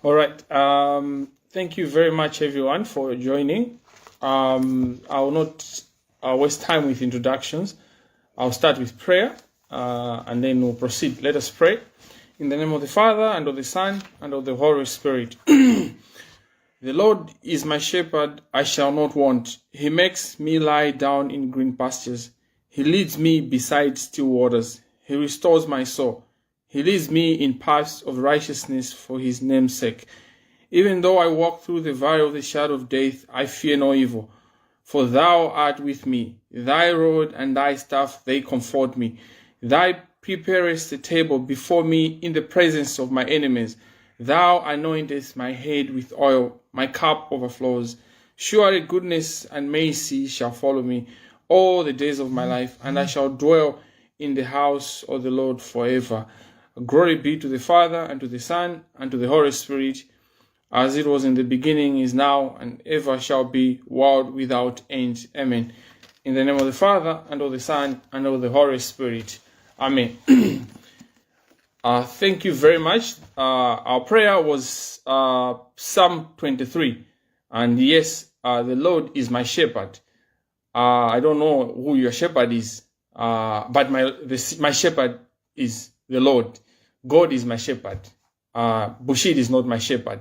All right. Thank you very much, everyone, for joining. I will not waste time with introductions. I'll start with prayer and then we'll proceed. Let us pray. In the name of the Father, and of the Son, and of the Holy Spirit. The Lord is my shepherd, I shall not want. He makes me lie down in green pastures. He leads me beside still waters. He restores my soul. He leads me in paths of righteousness for his name's sake. Even though I walk through the valley of the shadow of death, I fear no evil. For thou art with me. Thy rod and thy staff, they comfort me. Thou preparest a table before me in the presence of my enemies. Thou anointest my head with oil, my cup overflows. Surely goodness and mercy shall follow me all the days of my life, and I shall dwell in the house of the Lord forever. Glory be to the Father, and to the Son, and to the Holy Spirit, as it was in the beginning, is now, and ever shall be, world without end. Amen. In the name of the Father, and of the Son, and of the Holy Spirit. Amen. Thank you very much. Our prayer was Psalm 23. And yes, the Lord is my shepherd. I don't know who your shepherd is, but my shepherd is the Lord. God is my shepherd. Bushiri is not my shepherd.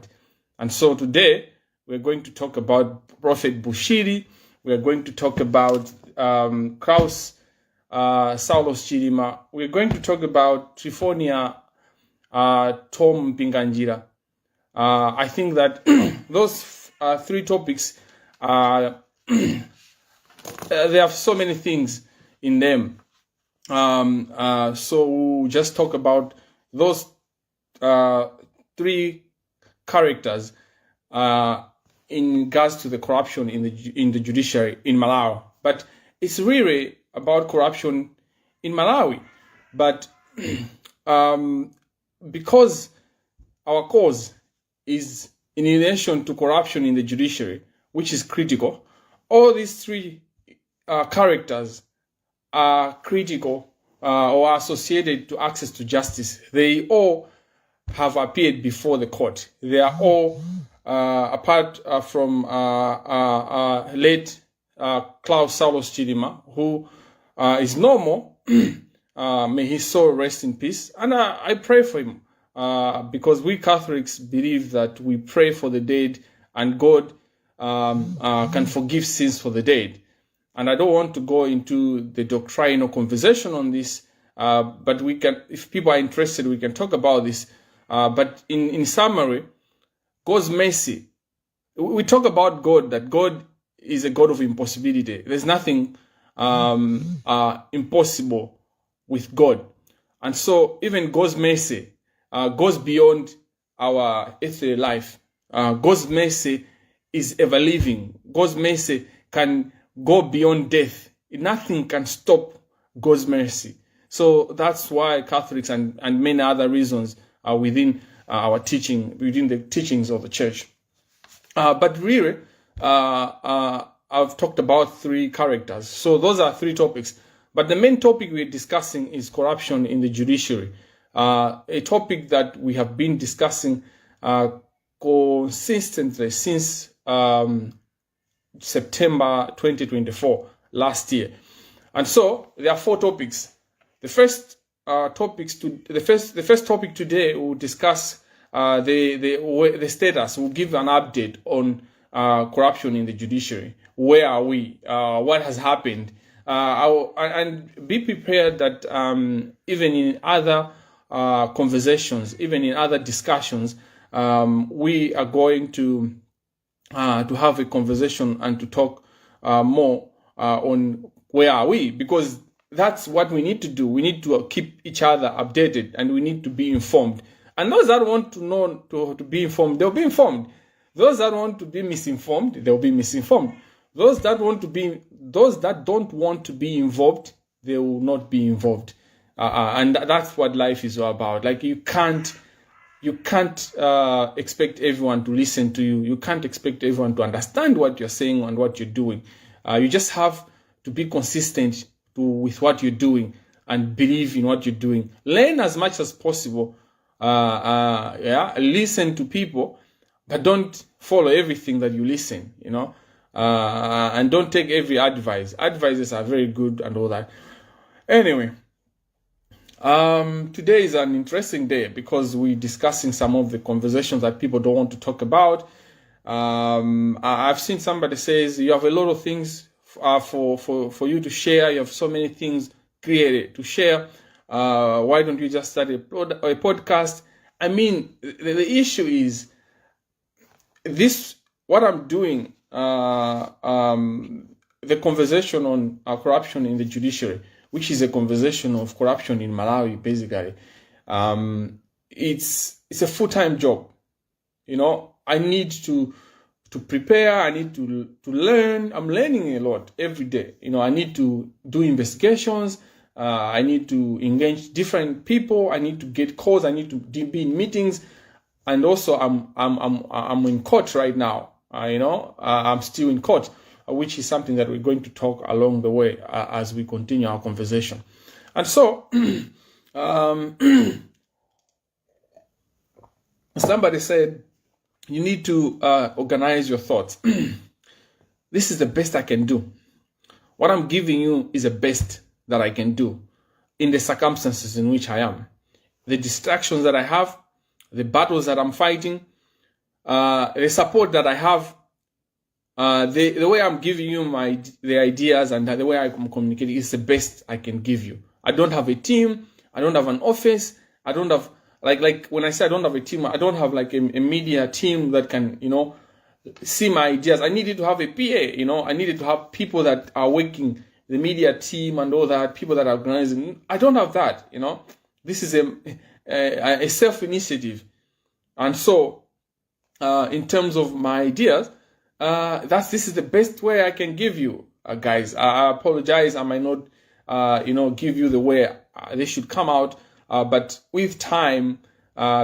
And so today we're going to talk about Prophet Bushiri. We are going to talk about Klaus Saulos Chilima. We're going to talk about Triphonia Thom Mpinganjira. I think that those three topics are they have so many things in them. So we'll just talk about those three characters in regards to the corruption in the judiciary in Malawi. But it's really about corruption in Malawi. But because our cause is in relation to corruption in the judiciary, which is critical, all these three characters are critical or associated to access to justice. They all have appeared before the court. They are all, apart from late Klaus Saulos Chilima, who is no more. May his soul rest in peace. And I pray for him because we Catholics believe that we pray for the dead and God can forgive sins for the dead. And I don't want to go into the doctrinal conversation on this, but we can, if people are interested, we can talk about this. But in summary, God's mercy. We talk about God, that God is a God of impossibility. There's nothing impossible with God. And so even God's mercy goes beyond our earthly life. God's mercy is ever living. God's mercy can go beyond death. Nothing can stop God's mercy. So that's why Catholics and many other reasons are within our teaching, within the teachings of the church. But really, I've talked about three characters. So those are three topics. But the main topic we're discussing is corruption in the judiciary, a topic that we have been discussing consistently since September 2024, last year. And so there are four topics. The first topics to the first topic today, we'll discuss the status. We'll give an update on corruption in the judiciary. Where are we? What has happened? And be prepared that even in other conversations, even in other discussions, we are going to have a conversation and to talk more on where are we, because that's what we need to do. We need to keep each other updated and we need to be informed. And those that want to know to be informed, they'll be informed. Those that want to be misinformed, they'll be misinformed. Those that don't want to be involved, they will not be involved. And that's what life is all about. Like, you can't expect everyone to listen to you. You can't expect everyone to understand what you're saying and what you're doing. You just have to be consistent with what you're doing and believe in what you're doing. Learn as much as possible. Yeah, listen to people, But don't follow everything that you listen, and don't take every advice. Advices are very good and all that. Anyway, today is an interesting day because we're discussing some of the conversations that people don't want to talk about. I've seen somebody says you have a lot of things for you to share. You have so many things created to share. Why don't you just start a podcast? I mean, the issue is this: what I'm doing, the conversation on corruption in the judiciary, which is a conversation of corruption in Malawi, basically. It's a full time job. I need to prepare. I need to learn. I'm learning a lot every day. I need to do investigations. I need to engage different people. I need to get calls. I need to be in meetings, and also I'm in court right now. I'm still in court, which is something that we're going to talk along the way as we continue our conversation. And so, somebody said you need to organize your thoughts. This is the best I can do. What I'm giving you is the best that I can do in the circumstances in which I am. The distractions that I have, the battles that I'm fighting, the support that I have, the way I'm giving you my the ideas and the way I'm communicating is the best I can give you. I don't have a team. I don't have an office. I don't have like when I say I don't have a team, I don't have like a media team that can see my ideas. I needed to have a PA. I needed to have people that are working the media team and all that, people that are organizing. I don't have that. This is a self initiative, and so in terms of my ideas, that's this is the best way I can give you, guys. I apologize. I might not, give you the way they should come out, but with time,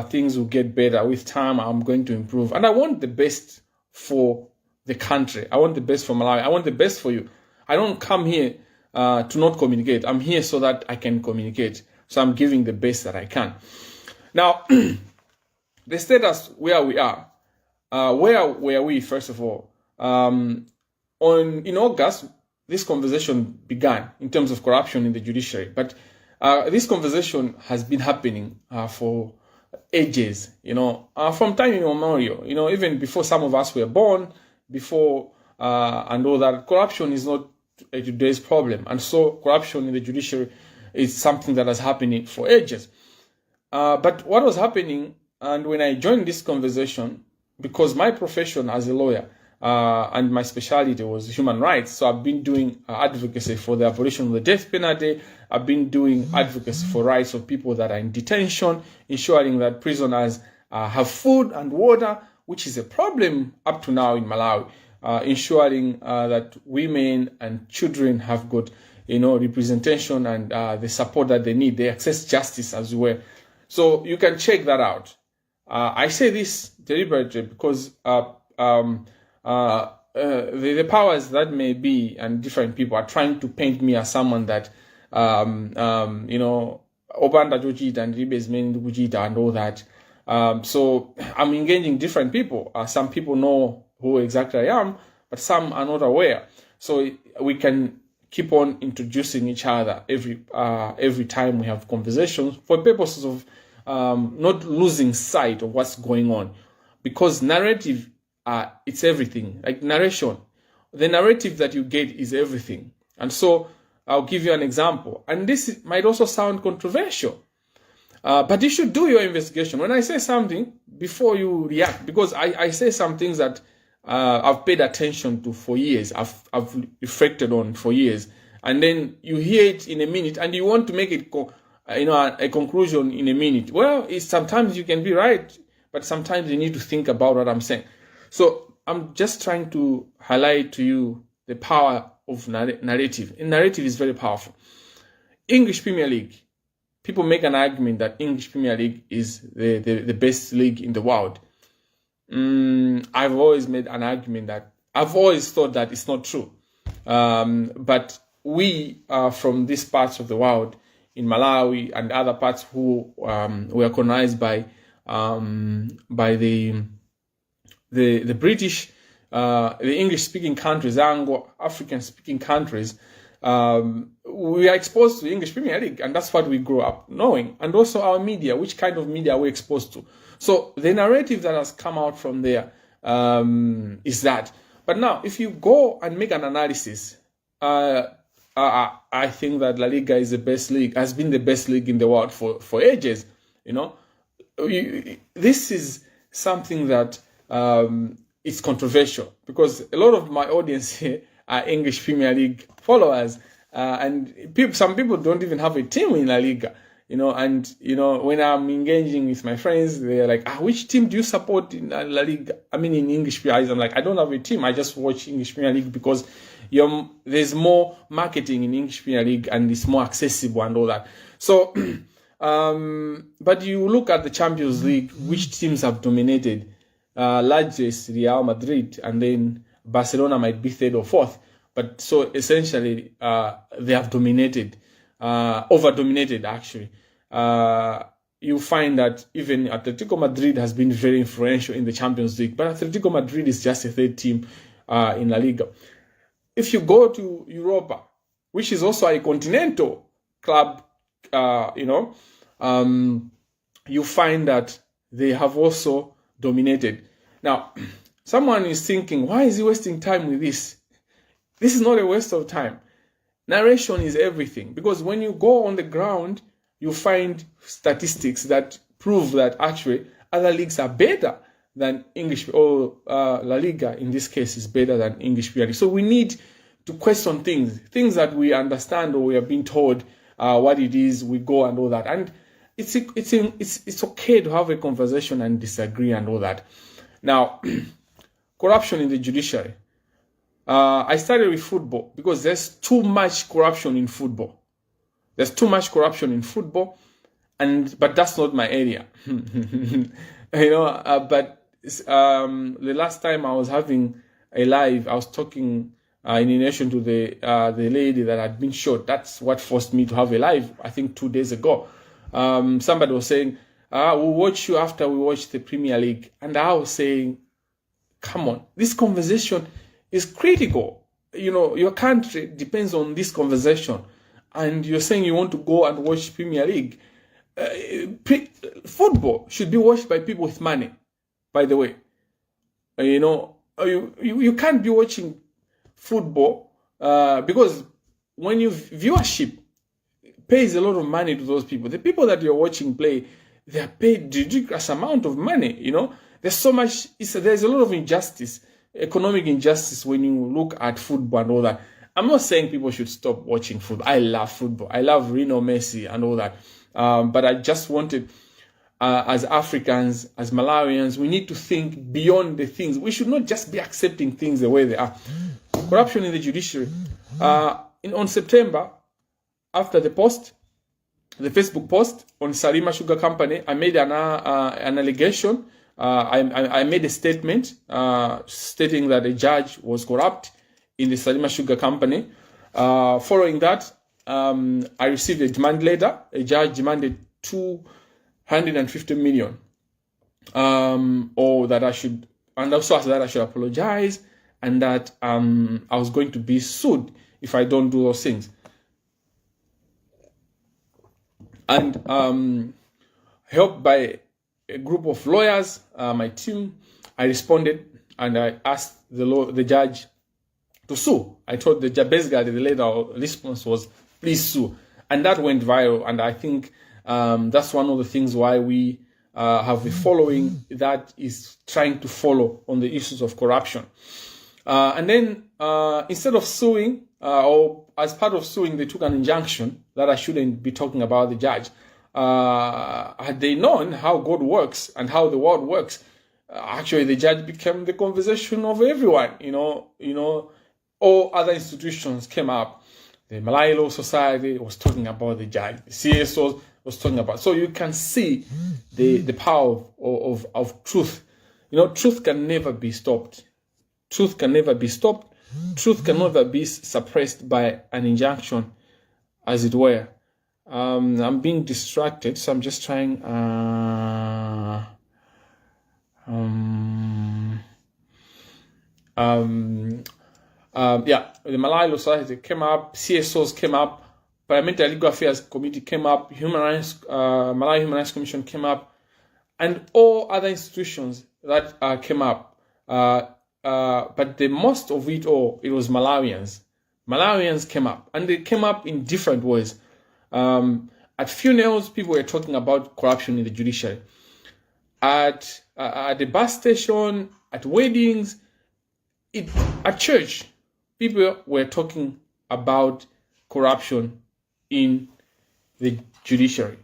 things will get better. With time, I'm going to improve, and I want the best for the country. I want the best for Malawi. I want the best for you. I don't come here to not communicate. I'm here so that I can communicate. So I'm giving the best that I can. Now, the status where we are. Where were we, first of all? On in August, this conversation began in terms of corruption in the judiciary. But this conversation has been happening for ages, from time immemorial. Even before some of us were born, before and all that. Corruption is not a today's problem, and so corruption in the judiciary is something that has happened for ages. But what was happening, and when I joined this conversation, because my profession as a lawyer and my specialty was human rights, so I've been doing advocacy for the abolition of the death penalty. I've been doing advocacy for rights of people that are in detention, ensuring that prisoners have food and water, which is a problem up to now in Malawi. Ensuring that women and children have got representation and the support that they need. They access justice as well. So you can check that out. I say this deliberately because the powers that may be and different people are trying to paint me as someone that, opanda chochita and ndilibe zimene ndikuchita and all that. So I'm engaging different people. Some people know who exactly I am, but some are not aware. So we can keep on introducing each other every time we have conversations for purposes of not losing sight of what's going on, because narrative, it's everything. Like narration, the narrative that you get is everything. And so I'll give you an example, and this might also sound controversial. But you should do your investigation. When I say something, before you react, because I say some things that I've paid attention to for years, I've reflected on for years, and then you hear it in a minute and you want to make it, a conclusion in a minute. Well, sometimes you can be right, but sometimes you need to think about what I'm saying. So I'm just trying to highlight to you the power of narrative. And narrative is very powerful. English Premier League. People make an argument that English Premier League is the best league in the world. I've always made an argument that I've always thought that it's not true. But we are from these parts of the world, in Malawi and other parts who were colonized by the The British, the English-speaking countries, Anglo African-speaking countries, we are exposed to the English Premier League, and that's what we grew up knowing. And also our media, which kind of media are we exposed to? So the narrative that has come out from there is that. But now, if you go and make an analysis, I think that La Liga is the best league, has been the best league in the world for ages. This is something that is controversial because a lot of my audience here are English Premier League followers, and people, some people don't even have a team in La Liga. And when I'm engaging with my friends, they're like, "Which team do you support in La Liga?" I mean, in English Premier League, I'm like, "I don't have a team. I just watch English Premier League because there's more marketing in English Premier League and it's more accessible and all that." So, but you look at the Champions League, which teams have dominated? Largest Real Madrid, and then Barcelona might be third or fourth. But so essentially, they have dominated, over dominated actually. You find that even Atletico Madrid has been very influential in the Champions League, but Atletico Madrid is just a third team in La Liga. If you go to Europa, which is also a continental club, you find that they have also dominated. Now, someone is thinking, why is he wasting time with this? This is not a waste of time. Narration is everything because when you go on the ground, you find statistics that prove that actually other leagues are better than English or La Liga in this case is better than English Premier League. So we need to question things, things that we understand or we have been told what it is. We go and all that, and it's okay to have a conversation and disagree and all that. Now, corruption in the judiciary. I started with football because there's too much corruption in football. There's too much corruption in football, and but that's not my area. But the last time I was having a live, I was talking in relation to the lady that had been shot. That's what forced me to have a live. I think 2 days ago, somebody was saying, "We'll watch you after we watch the Premier League," and I was saying, "Come on, this conversation is critical. Your country depends on this conversation, and you're saying you want to go and watch Premier League. Football should be watched by people with money, by the way. You can't be watching football because when you viewership pays a lot of money to those people. The people that you're watching play, they are paid ridiculous amount of money. There's so much. There's a lot of injustice, economic injustice when you look at football and all that. I'm not saying people should stop watching football. I love football. I love Lionel Messi and all that. But I just wanted, as Africans, as Malawians, we need to think beyond the things. We should not just be accepting things the way they are. Corruption in the judiciary. On September, after the post, the Facebook post on Salima Sugar Company, I made an allegation. I made a statement stating that a judge was corrupt in the Salima Sugar Company. Following that, I received a demand letter. A judge demanded 250 million, or that I should, and also that I should apologize, and that I was going to be sued if I don't do those things. And helped by a group of lawyers, my team, I responded and I asked the judge to sue. I told the judge, basically the letter response was, "Please sue." And that went viral. And I think that's one of the things why we have a following that is trying to follow on the issues of corruption. And then instead of suing, or as part of suing, they took an injunction that I shouldn't be talking about the judge. Had they known how God works and how the world works, actually the judge became the conversation of everyone. All other institutions came up. The Malawi Law Society was talking about the judge. The CSO was talking about. So you can see the power of truth. Truth can never be stopped. Truth can never be stopped. Truth can never be suppressed by an injunction, as it were. I'm being distracted, so I'm just trying. Yeah, the Malawi Law Society came up, CSOs came up, Parliamentary Legal Affairs Committee came up, Malawi Human Rights Commission came up, and all other institutions that came up. But the most of it all, it was Malawians. Malawians came up, and they came up in different ways. At funerals, people were talking about corruption in the judiciary. At the bus station, at weddings, at church, people were talking about corruption in the judiciary.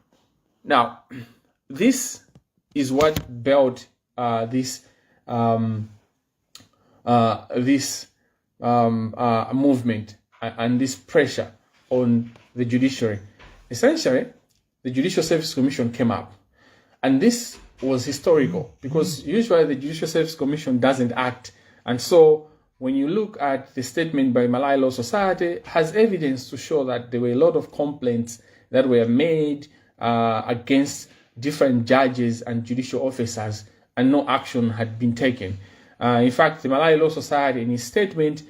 Now, this is what built this movement and this pressure on the judiciary. Essentially, the Judicial Service Commission came up, and this was historical because usually the Judicial Service Commission doesn't act, and so when you look at the statement by Malawi Law Society, has evidence to show that there were a lot of complaints that were made against different judges and judicial officers, and no action had been taken. In fact, the Malawi Law Society, in its statement,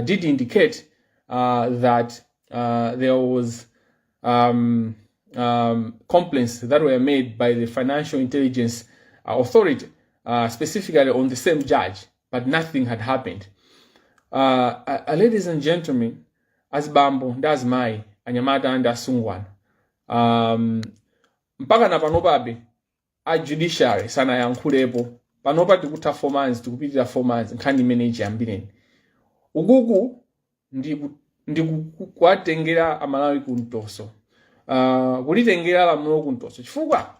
did indicate that there was complaints that were made by the Financial Intelligence Authority, specifically on the same judge, but nothing had happened. Ladies and gentlemen, azibambo ndi azimayi, anyamata ndi asungwana, mpaka na panopabe a judiciary sanayankhulepo. Panopa tikutha 4 months, tikupitirira 4 months nkhani imene ichiyambireni. Ukuku ndi kuwatengera Amalawi kumtoso, kulitengera lamulo kumtoso, chifukwa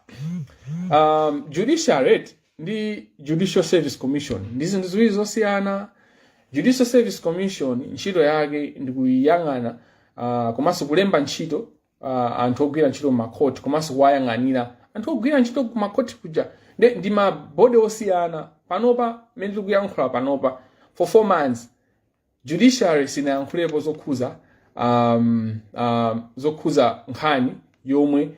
judiciary ndi Judicial Service Commission ndi zinthu ziwiri zosiyana. Judicial Service Commission ntchito yake ndi kuyang'ana komanso kulemba ntchito anthu ogwira ntchito m'makhoti, komanso kuwayang'anira anthu ogwira ntchito kumakhoti kuja. Ndi ma body osiyana. Panopa mmene tikuyankhula panopa, for 4 months judiciary sinayankhulepo zokhuza nkhani yomwe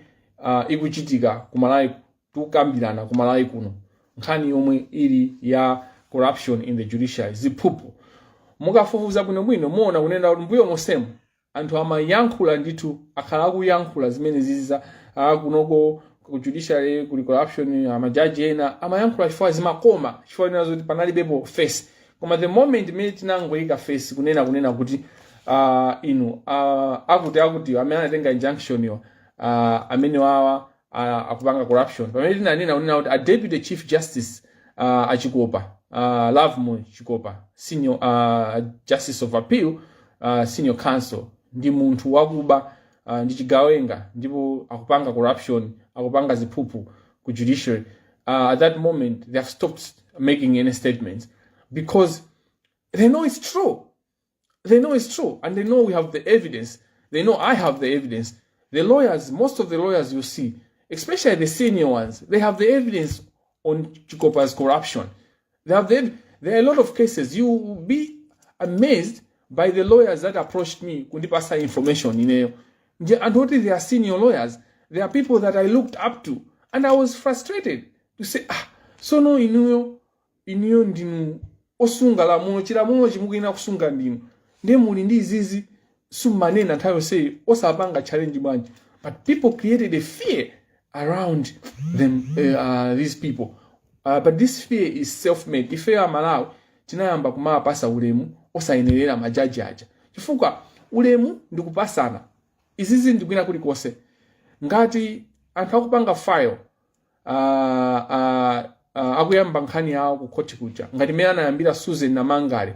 ikuchitika kumalawi, tikukambirana kumalawi kuno, nkhani yomwe ili ya corruption in the judiciary, ziphuphu. Mukafufuza bwinobwino muona kunena kuti mbuyo mosemo anthu amayankhula ndithu, akhala akuyankhula zimene ziziza kunoko ku judiciary kuli corruption. Amajaji ena amayankhula chifukwa zimakoma, chifukwa nena zoti panalibepo face. Koma the moment imene tinangoyika face kunena kuti inu akuti amene anatenga injunction yo, amene wawa akupanga corruption, pamene tinanena kunena kuti a Deputy Chief Justice Achikopa, Lovemore Chikopa, senior justice of appeal, senior counsel, ndi munthu wakuba, ndi chigawenga, ndipo akupanga corruption, akupanga ziphuphu ku judiciary, at that moment they have stopped making any statements because they know it's true. They know it's true, and they know we have the evidence. They know I have the evidence. The lawyers, most of the lawyers you see, especially the senior ones, they have the evidence on Chikopa's corruption. They have the, there are a lot of cases. You will be amazed by the lawyers that approached me kundipasa information ineyo. Anthu oti they are senior lawyers. They are people that I looked up to, and I was frustrated to say, "Ah, sono inuyo ndinu osunga lamulo, chilamulo chimukuyenera kusunga ndinu, ndiye muli ndi izizi, summanena nthawi yonseyi, osapanga challenge bwanji?" But people created a fear around them, these people, but this fear is self-made. Ifeyo Amalawi tinayamba kumawapasa ulemu osayenerera majaji aja, chifukwa ulemu ndikupasana. Izizi ndikwina kulikonse. Ngati anthu akupanga file, akuyamba nkhani yawo ku khoti kuja, ngati mmene anayambira Susan Namangale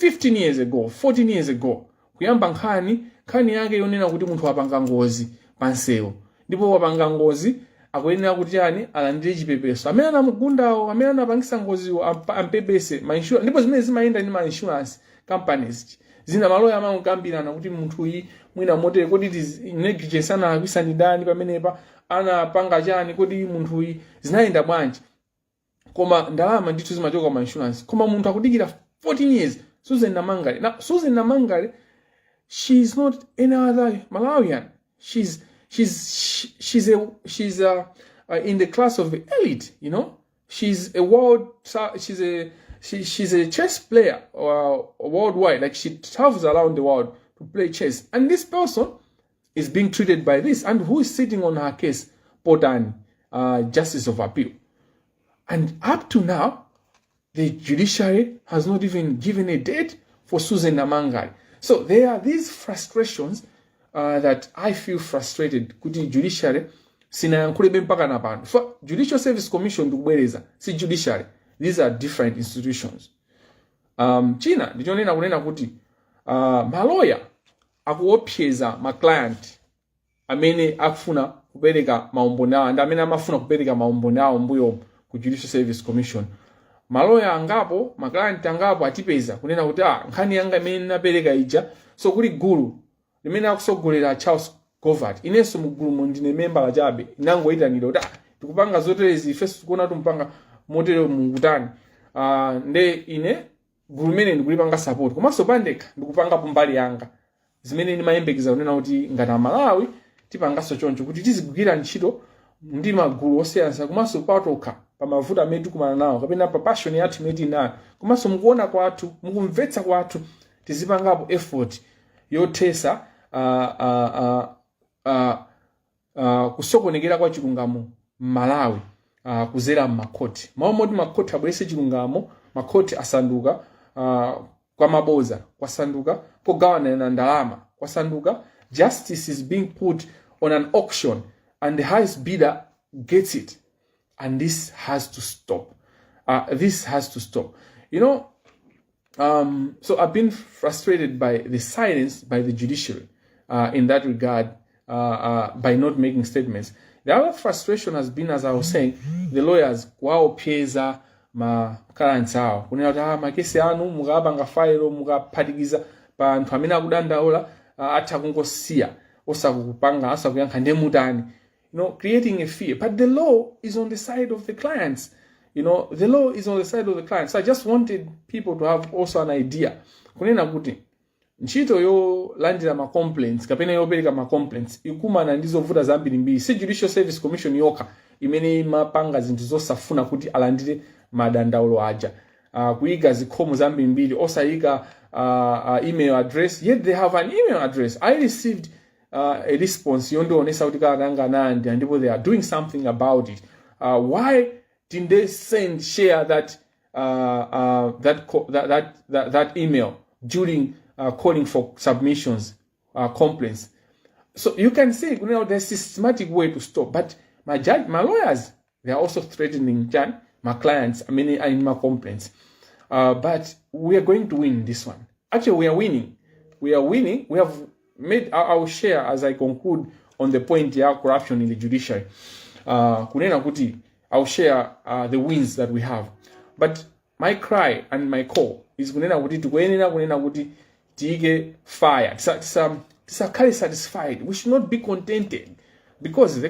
15 years ago, 14 years ago, kuyamba nkhani yake yonena kuti munthu wapanga ngozi pansewu, ndipo wapanga ngozi, akuyenera kuti chani, alandire chipepeso, amene anamugundawo, amene anapangisa ngoziwo ampepese ma insurance. Ndipo zimene zimayenda ndi ma insurance companies zina, maloya amakambirana kuti munthu uyi mwina motere, kodi negligence, analakwisa ndi ndani pamenepa, anapanga chani, kodi munthu uyi zinayenda bwanji? Koma ndalama ndithu zimachoka ma insurance, koma munthu akudikira 14 years. Susan Namangale. Now, Susan Namangale, she's not any other Malawian. She's a, she's a, she's a, in the class of the elite. She's a world she's a She's a chess player worldwide. Like, she travels around the world to play chess, and this person is being treated by this. And who is sitting on her case? Potani, Justice of Appeal. And up to now, the judiciary has not even given a date for Susan Namangale. So there are these frustrations that I feel frustrated kuti judiciary sinayankhulebe mpaka na pano. For Judicial Service Commission, ndikubwereza, si judiciary. These are different institutions. China ndichonena kunena kuti maloya akuopseza ma client amene akufuna kupereka maumboni awo ndi amene amafuna kupereka maumboni awo mbuyo ku Judicial Service Commission. Maloya angapo, ma client angapo atipeza kunena kuti, "Ah, nkhani yanga imene ndinapereka ija." So kuli gulu limene akusogolera Charles Govert. Inenso mugulumo ndine membala chabe, inangoyitanidwa kuti, "Ah, tikupanga zoterezi, ifenso tikuona tumpanga motere, mukutani?" Nde ine gulu limene ndikulipanga support, komanso pandekha ndikupangapo mbali yanga zimene ndimayembekeza kunena kuti ngati Amalawi tipanganso choncho, kuti tizigwira ntchito ndi magulu osiyanasiyana komanso patokha pa mavuto amene tikumana nawo kapena pa passion yathu imene tili nayo, komanso mukuona kwathu, mukumvetsa kwathu, tizipangapo effort yothesa kusokonekera kwa chilungamo m'Malawi kuzera m'makhoti. Mawu moti makhoti abwerese chilungamo, makhoti asanduka kwa maboza, kwasanduka kogawanana ndalama, kwasanduka justice is being put on an auction and the highest bidder gets it, and this has to stop. This has to stop. So I've been frustrated by the silence by the judiciary in that regard, by not making statements. The other frustration has been, as I was saying, the lawyers kuwaopseza ma clients awo kunena kuti, "Ah, makesi anu mukapanga file, mukaphatikiza pa anthu amene akudandaula, atha kungosiya osakupanga, osakuyankha, ndemutani?" Creating a fear. But the law is on the side of the clients. The law is on the side of the clients. So I just wanted people to have also an idea kunena kuti ntchito yolandira ma complaints kapena yopereka ma complaints ikumana ndi zovuta zambirimbiri. Si Judicial Service Commission yokha imene imapanga zinthu zosafuna kuti alandire madandaulo aja, kuyika zikhomo zambirimbiri, osayika email address, yet they have an email address. I received a response yondionesa kuti kalata yanga analandira ndipo they are doing something about it. Why didn't they send share that email during calling for submissions, complaints? So you can see there's systematic way to stop. But my judge, my lawyers, they are also threatening Jan, my clients, I mean, in my complaints. But we are going to win this one. Actually, we are winning. We are winning. We have made. I will share as I conclude on the point ya corruption in the judiciary. Kunena kuti I'll share the wins that we have. But my cry and my call is kunena kuti tikuyenera kunena kuti tiyike fire. Tisakhale satisfied. We should not be contented, because the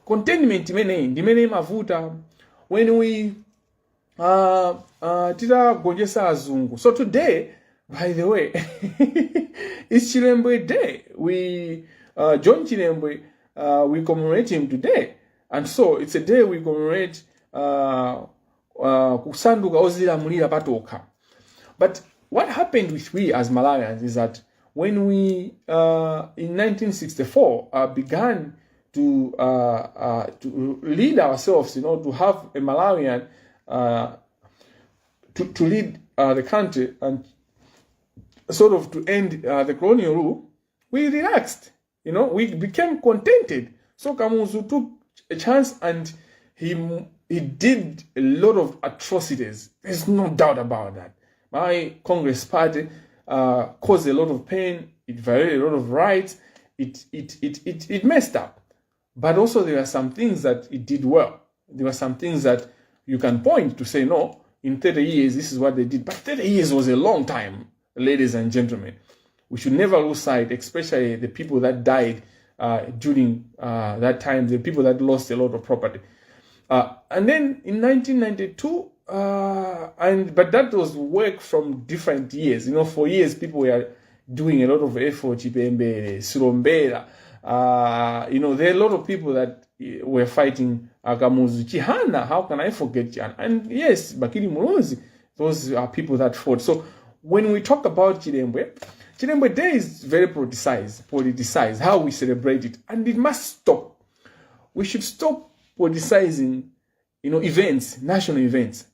contentment imeneyi ndimene imavuta. When we titagonjetsa azungu. So today, by the way, it's Chilembwe Day. We John Chilembwe, we commemorate him today, and so it's a day we commemorate kusanduka ozilamulira patokha. But what happened with we as Malawians is that when we in 1964 began to lead ourselves, to have a Malawian to lead the country and sort of to end the colonial rule, we relaxed. We became contented. So Kamuzu took a chance and he did a lot of atrocities. There's no doubt about that. My Congress Party caused a lot of pain. It violated a lot of rights. It messed up. But also there are some things that it did well. There were some things that you can point to say, "No, in 30 years, this is what they did." But 30 years was a long time, ladies and gentlemen. We should never lose sight, especially the people that died during that time, the people that lost a lot of property. And then in 1992, and but that was work from different years. For years people were doing a lot of effort. Chipembere, Silombela. There are a lot of people that were fighting Kamuzu. Chihana, how can I forget Chihana? And yes, Bakili Muluzi. Those are people that fought. So when we talk about Chilembwe, Chilembwe Day is very politicized, how we celebrate it, and it must stop. We should stop politicizing events, national events.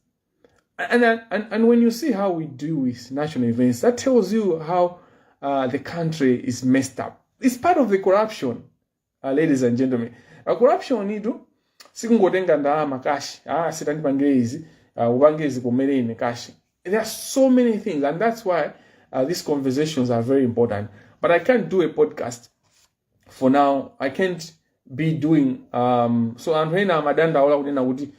And when you see how we do with national events, that tells you how the country is messed up. It's part of the corruption, ladies and gentlemen. Corruption itu sikungotenga ndalama cash. Ah, sitandipangire izi, upange izi kumene ine cash. There are so many things, and that's why these conversations are very important. But I can't do a podcast for now. I can't be doing so. Anthu ena amadandaula kunena kuti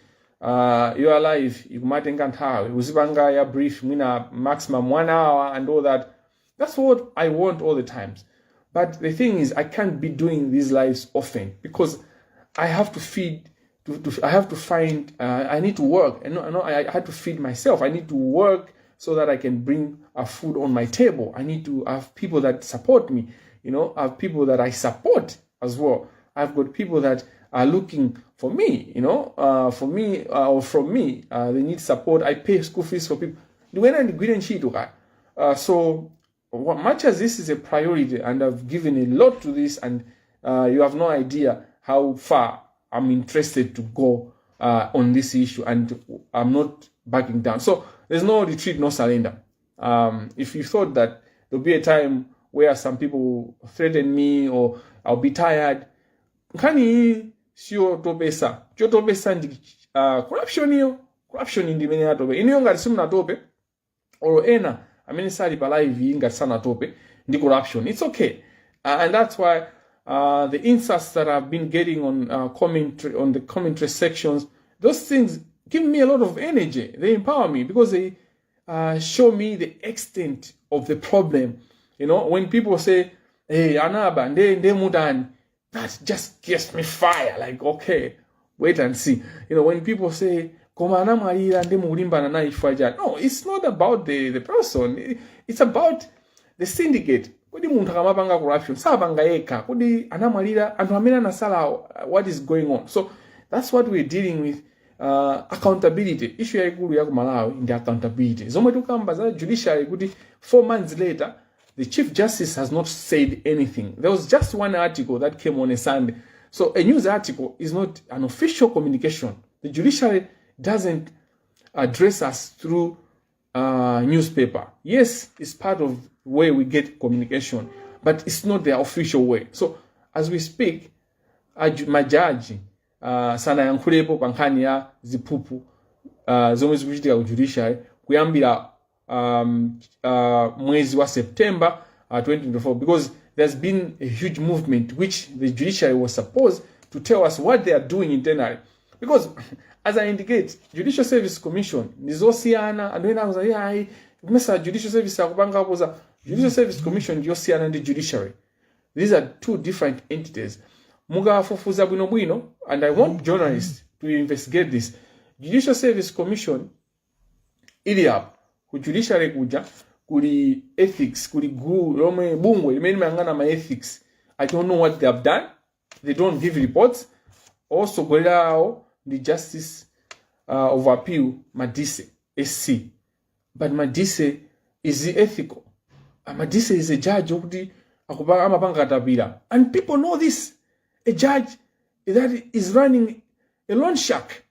your live ikumatenga nthawi, uzipanga ya brief, mwina maximum one hour and all that. That's what I want all the times, but the thing is, I can't be doing these lives often because I have to feed to I have to find I need to work, and no, I had to feed myself. I need to work so that I can bring a food on my table. I need to have people that support me. I have people that I support as well. I've got people that are looking for me, for me or from me. They need support. I pay school fees for people. Ndikuyenera ndigwire ntchito kaya. So much as this is a priority, and I've given a lot to this, and you have no idea how far I'm interested to go on this issue, and I'm not backing down. So there's no retreat, no surrender. If you thought that there'll be a time where some people threaten me or I'll be tired, nkhani iyi siyotopesa. Chotopesa ndi corruption iyo. Corruption ndi imene yatope. Inuyo ngati simunatope, or ena amene sali pa live iyi ngati sanatope ndi corruption, it's okay. And that's why the insults that I've been getting on commentary, on the commentary sections, those things give me a lot of energy. They empower me because they show me the extent of the problem. When people say, "Hey, anaba nde nde mutani," that just gets me fire. Like, okay, wait and see. When people say, "Koma anamwalira nde mukulimbana naye chifukwa chani?" No, it's not about the person. It's about the syndicate. Kodi munthu akamapanga corruption sapanga yekha? Kodi anamwalira, anthu amene anasalawo, what is going on? So that's what we're dealing with. Accountability. Issue yayikulu ya ku Malawi ndi accountability. Zomwe tikukamba za judiciary, kuti 4 months later the Chief Justice has not said anything. There was just one article that came on a Sunday. So a news article is not an official communication. The judiciary doesn't address us through newspaper. Yes, it's part of where we get communication, but it's not their official way. So as we speak, majaji sanayankhulepo pa nkhani ya ziphuphu zomwe zikuchitika ku judiciary kuyambira mwezi wa September 2024, because there's been a huge movement which the judiciary was supposed to tell us what they are doing internally, because as I indicate, Judicial Service Commission ndizosiyana. Anthu ena akuza, "Ayi, kumesa Judicial Service akupangapo za." Judicial Service Commission ndiyosiyana ndi judiciary. These are two different entities. Mukafufuza bwinobwino, and I want journalists to investigate this, Judicial Service Commission ili apo. Ku judiciary kuja kuli ethics, kuli gulu lomwe, bungwe limene limayang'ana ma ethics. I don't know what they have done. They don't give reports. Osogolera awo ndi Justice of Appeal Madise SC, but Madise is ethical? Madise is a judge okuti amapanga katapira, and people know this. A judge that is running a loan shark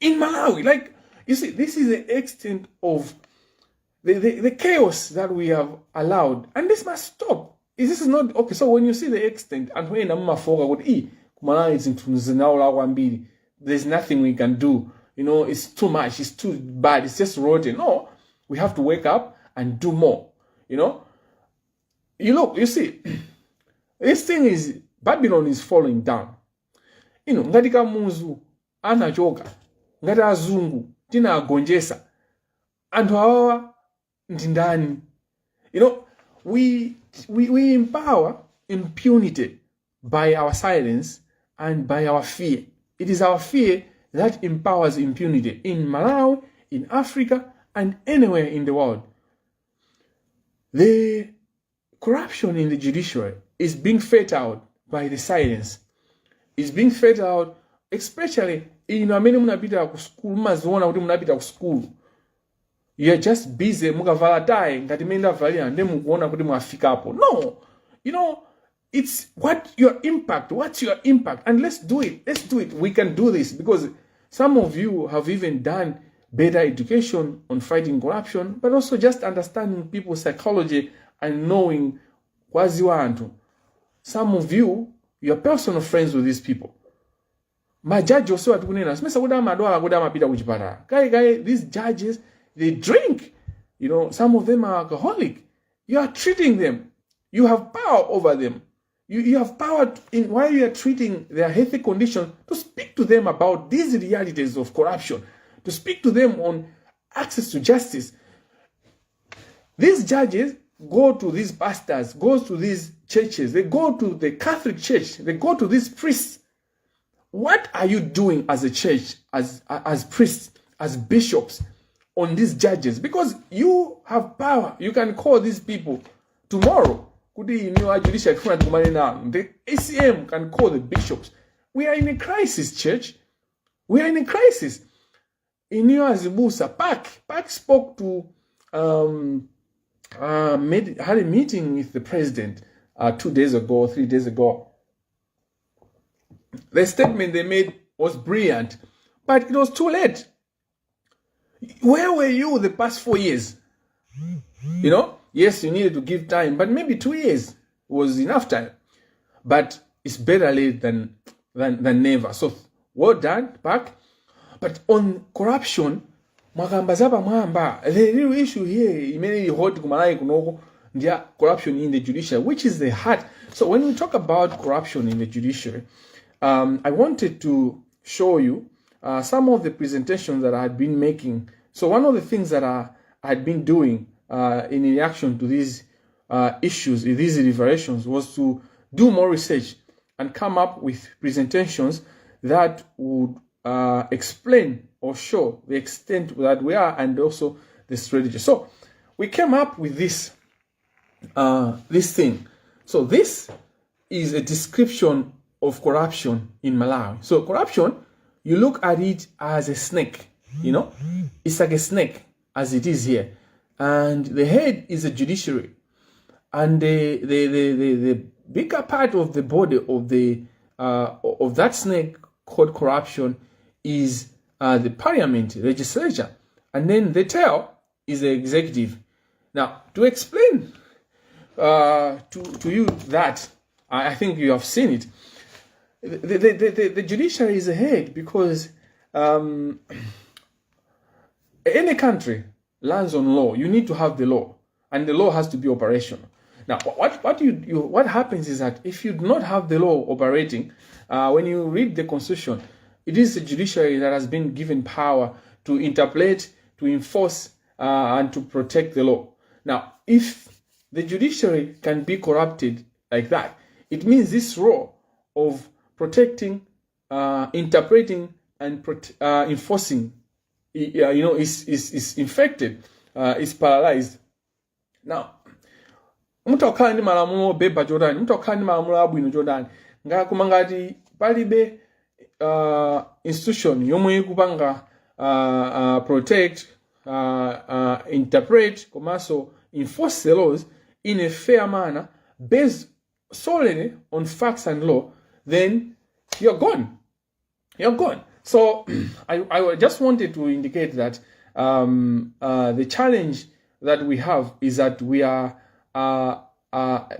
in Malawi. Like, you see, this is the extent of the chaos that we have allowed, and this must stop. This is not okay. So when you see the extent, anthu ena mumafoka kuti i ku Malawi zinthu zinaola kwambiri, there's nothing we can do, it's too much, it's too bad, it's just rotten. No, we have to wake up and do more. You look, you see, this thing is, Babylon is falling down. Ngati Kamuzu anachoka, ngati azungu tinagonjesa, anthu awawa ndi ndani? We empower impunity by our silence and by our fear. It is our fear that empowers impunity in Malawi, in Africa and anywhere in the world. The corruption in the judiciary is being fed out by the silence, is being fed out, especially inu amene munapita ku school. Mumaziona kuti munapita ku school. You are just busy mukavala tie ngati imene ndavalira ndi mukuona kuti mwafikapo. No, it's what your impact, what's your impact? And let's do it, let's do it. We can do this because some of you have even done better education on fighting corruption, but also just understanding people's psychology and knowing kuwadziwa anthu. Some of you, you are personal friends with these people. Majaji onsewa tikunena simesa kuti amadwala, kuti amapita kuchipatala kaye kaye. These judges, they drink. Some of them are alcoholic. You are treating them, you have power over them. You have power in while you are treating their healthy condition to speak to them about these realities of corruption, to speak to them on access to justice. These judges go to these pastors, go to these churches, they go to the Catholic Church, they go to these priests. What are you doing as a church, as priests, as bishops, on these judges? Because you have power. You can call these people tomorrow. Kuti inu a judiciary tifuna tikumane nanu. The ACM can call the bishops. We are in a crisis, church. We are in a crisis. Inu azibusa, PAC spoke to had a meeting with the president 2 days ago, 3 days ago. The statement they made was brilliant, but it was too late. Where were you the past 4 years? Yes, you needed to give time, but maybe 2 years was enough time. But it's better late than never. So well done, PAC. But on corruption, mwakamba zapamwamba. The real issue here imene ili hot kuMalawi kunoko ndiya corruption in the judiciary, which is the heart. So when we talk about corruption in the judiciary, I wanted to show you some of the presentations that I had been making. So one of the things that I had been doing in reaction to these issues, these revelations, was to do more research and come up with presentations that would explain or show the extent that we are and also the strategy. So we came up with this thing. So this is a description of corruption in Malawi. So corruption, you look at it as a snake, it's like a snake as it is here. And the head is a judiciary. And the bigger part of the body of that snake called corruption is the parliament, legislature. And then the tail is the executive. Now, to explain to you that, I think you have seen it. The judiciary is ahead because any country lands on law. You need to have the law, and the law has to be operational. Now, what happens is that if you do not have the law operating, when you read the constitution, it is the judiciary that has been given power to interpret, to enforce, and to protect the law. Now, if the judiciary can be corrupted like that, it means this role of protecting, interpreting, and enforcing, is infected, is paralyzed. Now, mutakhala ndi malamulo obeba chotani, mutakhala ndi malamulo abwino chotani, koma ngati palibe institution yomwe ikupanga protect, interpret komanso enforce the laws in a fair manner based solely on facts and law, then you're gone, you're gone. So I just wanted to indicate that the challenge that we have is that we are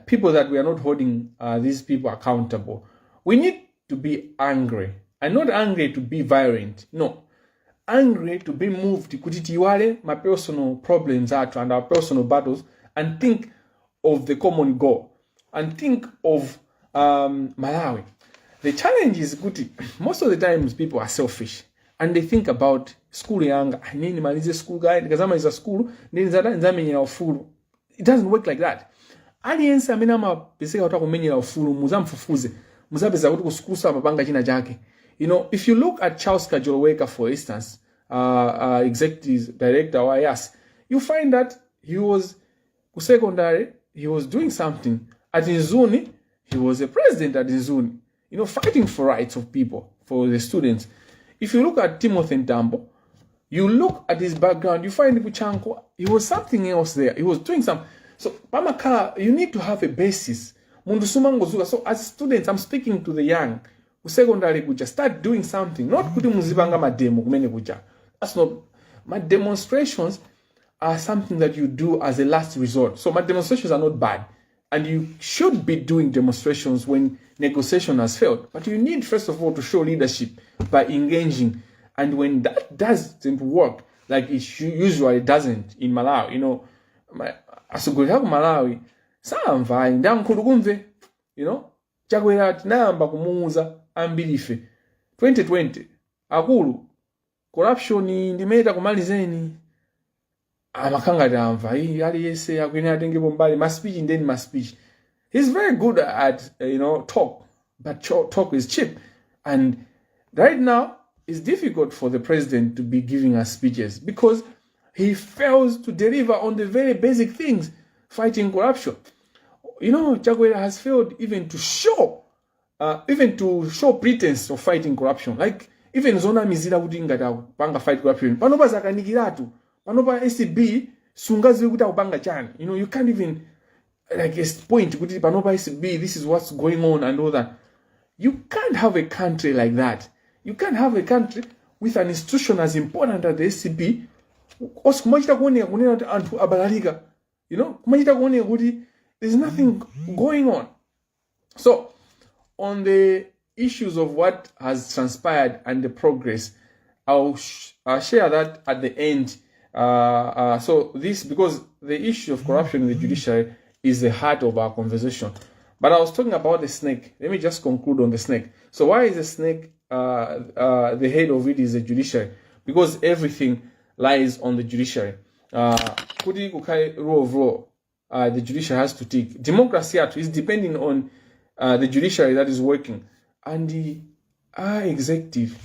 people that we are not holding these people accountable. We need to be angry, and not angry to be violent. No, angry to be moved kuti tiiwale ma personal problems athu and our personal battles and think of the common goal and think of Malawi. The challenge is kuti most of the times people are selfish and they think about school yanga, ine ndimalize school kaye, ndikazamaliza school ndi nzamenyera ufulu. It doesn't work like that. Aliyense amene amapezeka kuti akumenyera ufulu, muzamfufuze, muzapeza kuti ku school samapanga china chake. If you look at Charles Kajoloweka, for instance, executive director wa YAS, you find that he was ku secondary, he was doing something at Mzuni. He was a president at Mzuni, fighting for rights of people, for the students. If you look at Timothy Mtambo, You look at his background, you find ku Chanco, he was something else there. He was doing some. So pamakhala, you need to have a basis. Munthu sumangozuka. So as students, I'm speaking to the young, ku secondary kuja, start doing something. Not kuti muzipanga mademo kumene kuja. That's not my demonstrations are something that you do as a last resort. So my demonstrations are not bad. And you should be doing demonstrations when negotiation has failed. But you need, first of all, to show leadership by engaging. And when that doesn't work, like it usually doesn't in Malawi, atsogoleri aku Malawi samva ndi ankhutukumve, Chakwera tinayamba kumuuza ambiri ife 2020, akulu, corruption ndimeta kumalizeni. Amakhala ngati amva iyi aliyense akuyenera atengepo mbali, ma speech ndeni ma speech. He's very good at talk, but talk is cheap, and right now it's difficult for the president to be giving us speeches because he fails to deliver on the very basic things, fighting corruption. Chakwera has failed even to show pretense of fighting corruption, like even zonamizira kuti ngati akupanga fight corruption. Panopa zakanikiratu. Panopa ACB sungaziwe kuti akupanga chani. You can't even like a point kuti panopa ACB, this is what's going on and all that. You can't have a country like that. You can't have a country with an institution as important as the ACB osi kumachita kuoneka kunena kuti anthu abalalika, kumachita kuoneka kuti there's nothing going on. So on the issues of what has transpired and the progress, I'll share that at the end. So this, because the issue of corruption in the judiciary is the heart of our conversation. But I was talking about the snake. Let me just conclude on the snake. So why is the snake, the head of it is the judiciary? Because everything lies on the judiciary. Kuti kukhale rule of law, the judiciary has to tick. Democracy yathu is depending on the judiciary that is working. And the our executive,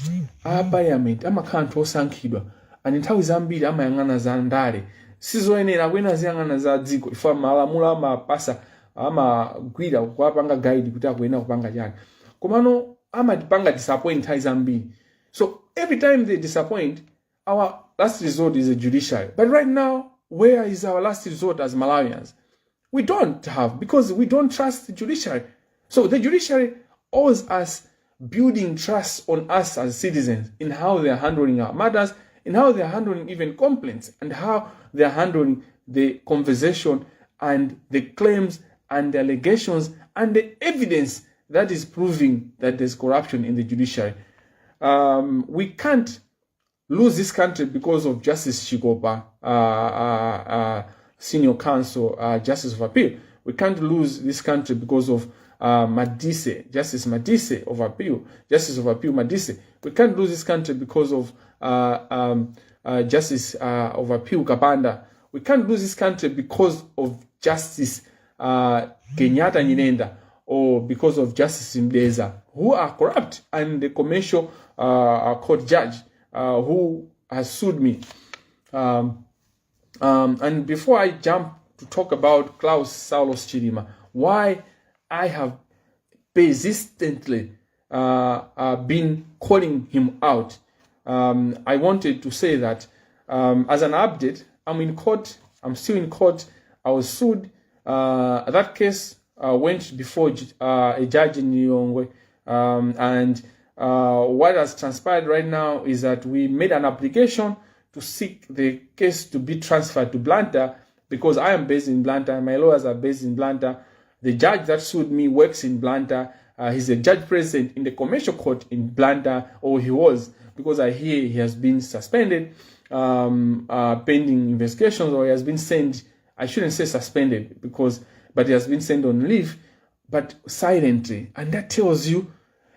our parliament, amakhala anthu osankhidwa, and nthawi zambiri amayang'ana za ndale. Sizoyenera kwena ziyang'ana za dziko ifa malamulo amapasa amagwira kuwapanga guide kuti akuyenera kupanga chani, komano amatipanga disappoint nthawi zambiri. So every time they disappoint, our last resort is the judiciary. But right now, where is our last resort as Malawians? We don't have, because we don't trust the judiciary. So the judiciary owes us building trust on us as citizens in how they are handling our matters, in how they are handling even complaints, and how they are handling the conversation and the claims and the allegations and the evidence that is proving that there's corruption in the judiciary. We can't lose this country because of Justice Chikopa, Senior Counsel, Justice of Appeal. We can't lose this country because of Madise, Justice Madise of Appeal, Justice of Appeal Madise. We can't lose this country because of Justice of Appeal Kapanda. We can't lose this country because of Justice Kenyatta Nyirenda or because of Justice Mdeza, who are corrupt, and the commercial court judge who has sued me. And before I jump to talk about Klaus Saulos Chilima, why I have persistently been calling him out, I wanted to say that as an update, I'm in court. I'm still in court. I was sued. That case went before a judge in Lilongwe, and what has transpired right now is that we made an application to seek the case to be transferred to Blantyre because I am based in Blantyre, my lawyers are based in Blantyre. The judge that sued me works in Blantyre. He's a judge president in the commercial court in Blantyre, or he was, because I hear he has been suspended pending investigations, or he has been sent. I shouldn't say suspended because, but he has been sent on leave, but silently, and that tells you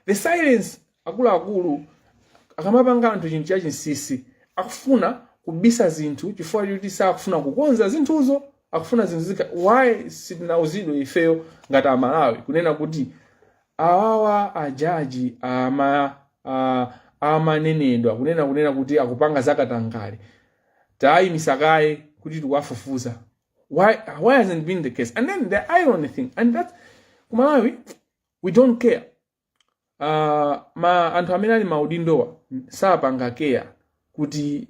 the silence. Akuluakulu akamapanga anthu chinthu chachinsinsi akufuna kubisa zinthu chifukwa choti sakufuna kukonza zinthuzo, akufuna zinthu zika. Why sitinauzidwe ifeyo ngati Amalawi kunena kuti awawa ajaji ama amanenedwa kunena kuti akupanga zakatangale, tayimisa kaye kuti tikuwafufuza? Why hasn't been the case? And then the irony thing, and that kumalawi we don't care. Ma anthu amene ali maudindowa sapanga care kuti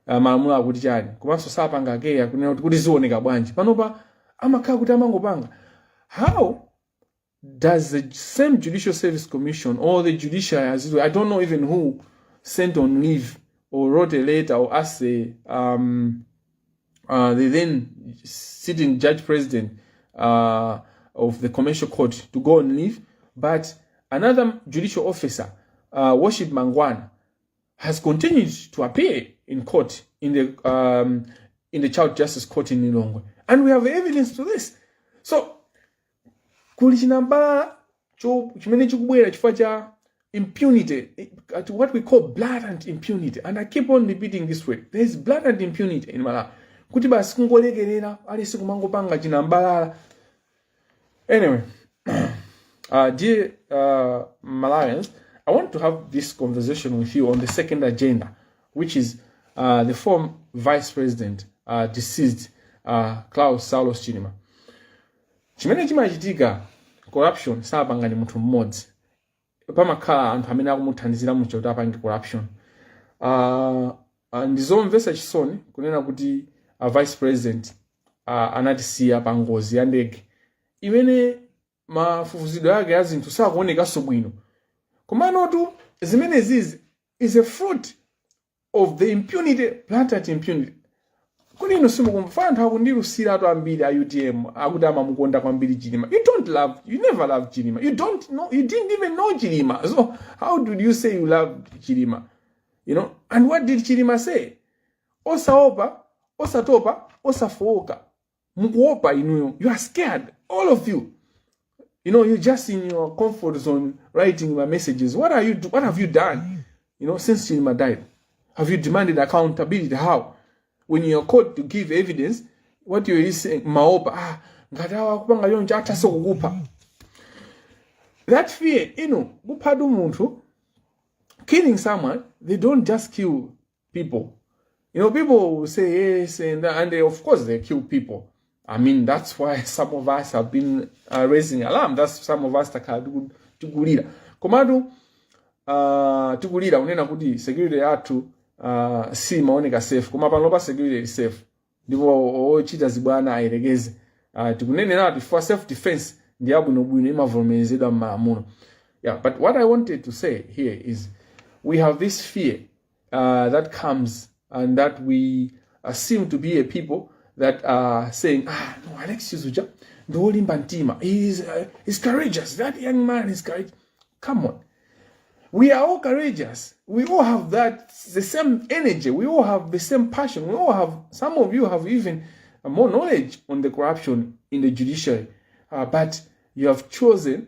Malamulo akuti chani, komanso sapanga care kunena kuti zioneka bwanji. Panopa amakhala kuti amangopanga. How does the same Judicial Service Commission or the judiciary, as it were, I don't know even who sent on leave or wrote a letter or asked the then sitting judge president of the commercial court to go on leave, but another judicial officer, Worship Mangwana, has continued to appear in court in the Child Justice Court in Lilongwe, and we have evidence to this. So kuli chinambala cho chimene chikubwera chifukwa cha impunity, what we call blatant impunity. And I keep on repeating this word: there is blatant impunity in Malawi, kuti basi kungolekerera aliyense kumangopanga chinambalala. Anyway, dear Malawians, I want to have this conversation with you on the second agenda, which is the former vice president, deceased Klaus Saulos Chilima. Chimene chimachitika, corruption sapanga ndi munthu mmodzi, pamakhala anthu amene akumuthandizira munthu kuti apange corruption. Ndizomvetsa chisoni kunena kuti vice president anatisiya pa ngozi ya ndege imene mafufuzidwe ake a zinthu sakuonekanso bwino. Komanotu zimenezizi is a fruit of the impunity, blatant impunity. Kodi inu simukumva anthu akundilusiratu ambiri a UTM akuti amamukonda kwambiri Chilima? You don't love, you never loved Chilima. You don't know, you didn't even know Chilima, so how did you say you loved Chilima? And what did Chilima say? Osaopa, osatopa, osafowoka. Mukuopa inuyo. You are scared, all of you. You know you're just in your comfort zone writing my messages. What have you done since Chilima died? Have you demanded accountability? How, when you're called to give evidence, what you saying? Maopa, ah, ngati awa akupanga choncho athaso kukupha. That fear, kuphatu munthu, killing someone, they don't just kill people. People will say yes, and they, of course they kill people. I mean, that's why some of us have been raising alarm. That's some of us takhala tikulira. Komatu tikulira kunena kuti security yathu si maoneka safe, koma panopa security is safe, ndipo ochita zibwana ayerekeze. Tikuneneratu for self defense ndi yabwinobwino, imavomerezedwa m'malamulo. Yeah, but what I wanted to say here is we have this fear that comes and that we seem to be a people that are saying, "Ah, no, Alexius uja ndi wolimba mtima. He's courageous. That young man is courageous." Come on. We are all courageous. We all have that the same energy. We all have the same passion. We all have, some of you have even more knowledge on the corruption in the judiciary. But you have chosen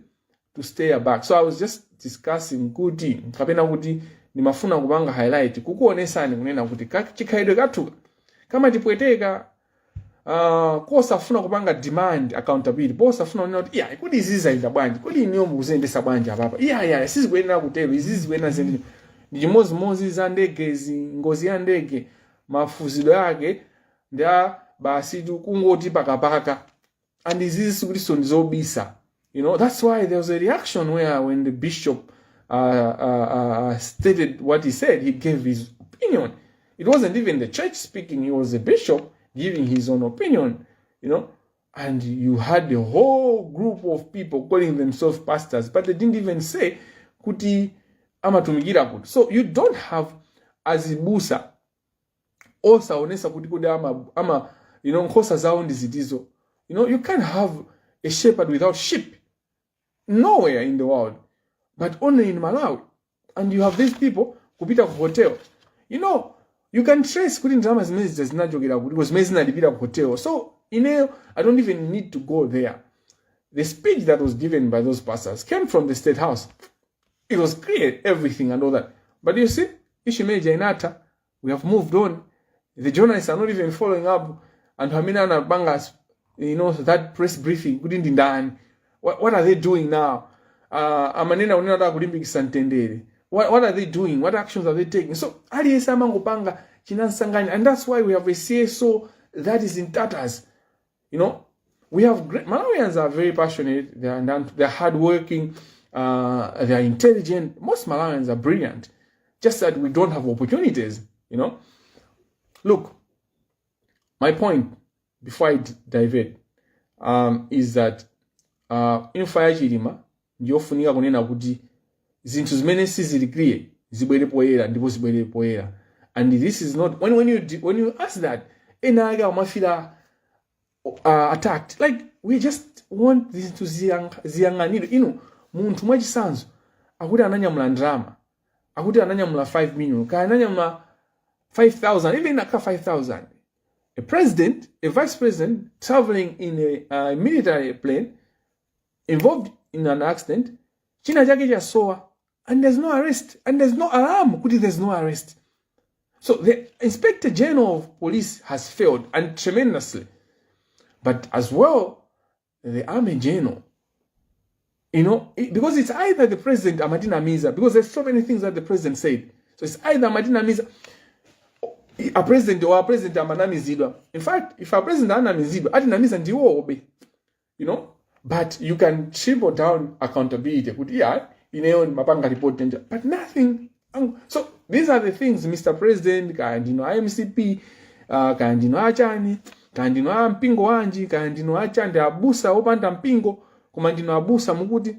to stay back. So I was just discussing kuti kapena kuti ndimafuna kupanga highlight kukuonesani kunena kuti chikhalidwe kathu kamatipweteka, kosafuna kupanga demand accountability, posafuna kunena kuti iya, kodi izi zayenda bwanji? Kodi iniyo mukuziyendesa bwanji apapa? Iya, iya, sizikuyenera kutero, izi zikuyenera ziyendera. Ndi chimozimozi za ndegezi, ngozi ya ndege, mafufuzidwe ake ndi a basi kungoti pakapaka, and izizi sikutinso ndizobisa. That's why there was a reaction where when the bishop stated what he said, he gave his opinion. It wasn't even the church speaking, he was a bishop giving his own opinion. And you had a whole group of people calling themselves pastors, but they didn't even say kuti amatumikira kuti. So you don't have azibusa osaonesa kuti kodi ama nkhosa zawo ndi zitizo. You can't have a shepherd without sheep nowhere in the world, but only in Malawi. And you have these people kupita ku hotel. You can trace kuti ndalama zimene zija zinachokera kuti, zimene zinalipira ku hotel. So ineyo I don't even need to go there. The speech that was given by those pastors came from the State House. It was clear, everything and all that. But you see, issue major inatha, we have moved on. The journalists are not even following up anthu amene anapanga that press briefing kuti ndi ndani. What are they doing now? Amanena kunena kuti akulimbikitsa mtendere. What are they doing? What actions are they taking? So aliyense amangopanga chinansanganya, and that's why we have a CSO that is in tatters. We have great Malawians are very passionate. They're hardworking. They are intelligent. Most Malawians are brilliant. Just that we don't have opportunities. Look, my point before I divert is that imfa ya Chilima ndiyofunika kunena kuti zinthu zimene sizili clear zibwere poyera, ndipo zibwere poyera. And this is not when you ask that, ena ake amafila attacked. Like, we just want zinthu ziyang'anidwe. Inu, munthu mwachisanzo akuti ananyamula ndalama, akuti ananyamula 5 million, kaya ananyamula 5000, even aka 5000, a president, a vice president traveling in a military plane involved in an accident, china chake chasowa, and there's no arrest and there's no alarm kuti there's no arrest. So the Inspector General of Police has failed, and tremendously, but as well the army general, because it's either the president amatinamiza, because there's so many things that the president said. So it's either amatinamiza a president or a president amanamizidwa. In fact, if a president anamizidwa, atinamiza ndiwobe. But you can triple down accountability kuti yeah, ineyo mapanga report danger, but nothing. So these are the things, Mr President, kaya ndino a MCP, kaya ndino achani, kaya ndino a mpingo wanji, kaya ndino achandi abusa opanda mpingo, koma ndino abusa mukuti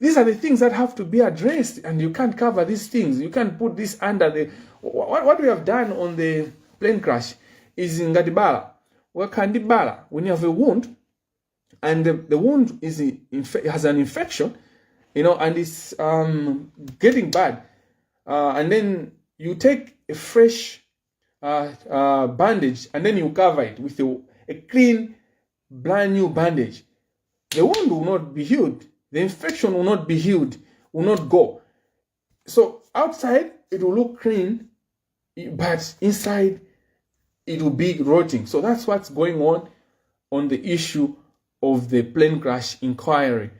these are the things that have to be addressed, and you can't cover these things. You can't put this under the what we have done on the plane crash is ngati bala. Wakhala ndi bala, when you have a wound and the wound has an infection and it's getting bad, and then you take a fresh bandage and then you cover it with a clean, brand new bandage. The wound will not be healed. The infection will not be healed, will not go. So outside it will look clean, but inside it will be rotting. So that's what's going on the issue of the plane crash inquiry.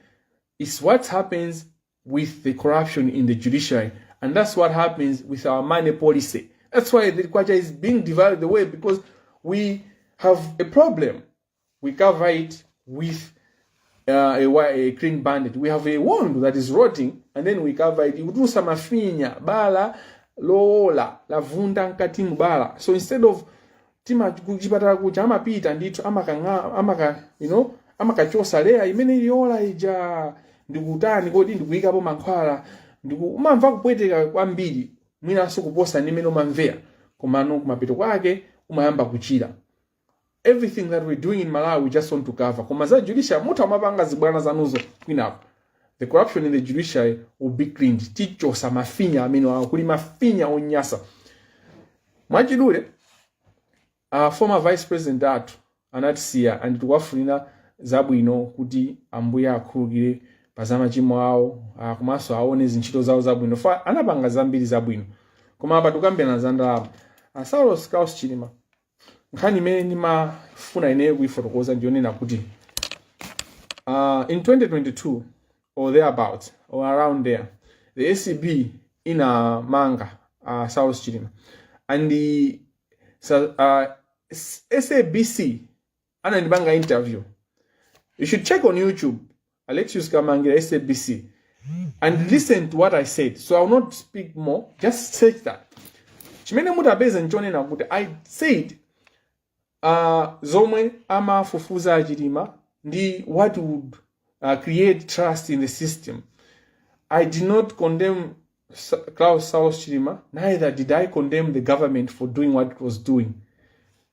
It's what happens with the corruption in the judiciary, and that's what happens with our money policy. That's why the kwacha is being devalued the way, because we have a problem. We cover it with a clean bandage. We have a wound that is rotting, and then we cover it. Ikutulutsa mafinya, bala lowola lavunda mkati bala. So instead of tima kuchipatala kuja amapita ndithu amakang'a amaka amakachosa layer imene iliyola ija, ndikutani kodi, ndikuyikapo mankhwala, ndiku umamva kupweteka kwambiri, mwinanso kuposa ndi imene umamvera, komano kumapeto kwake umayamba kuchira. Everything that we're doing in Malawi, we just want to cover. Koma za judiciary mutha umapanga zibwana zanuzo kwinapo. The corruption in the judiciary will be cleaned. Tichosa mafinya amene wawo, kuli mafinya onyasa. Mwachidule, former vice president athu anatisiya, and tikuwafunira zabwino kuti Ambuye akhululukire pa za machimo awo, komanso aone zintchito zawo zabwino. Fa anapanga zambiri zabwino, koma apa tikukambirana za ndalama. Saulos Klaus Chilima, nkhani imene ndimafuna ineyo kuifotokoza ndiyonena kuti in 2022 or thereabout or around there, the ACB inamanga Saulos Chilima, and the so, SABC anandipanga interview. You should check on YouTube, Alexius Kamangira SABC, and listen to what I said. So I will not speak more, just search that. Chimene mutapeza nchonena kuti I said zomwe amafufuza aChilima ndi what would create trust in the system. I did not condemn Klaus Saulos Chilima, neither did I condemn the government for doing what it was doing.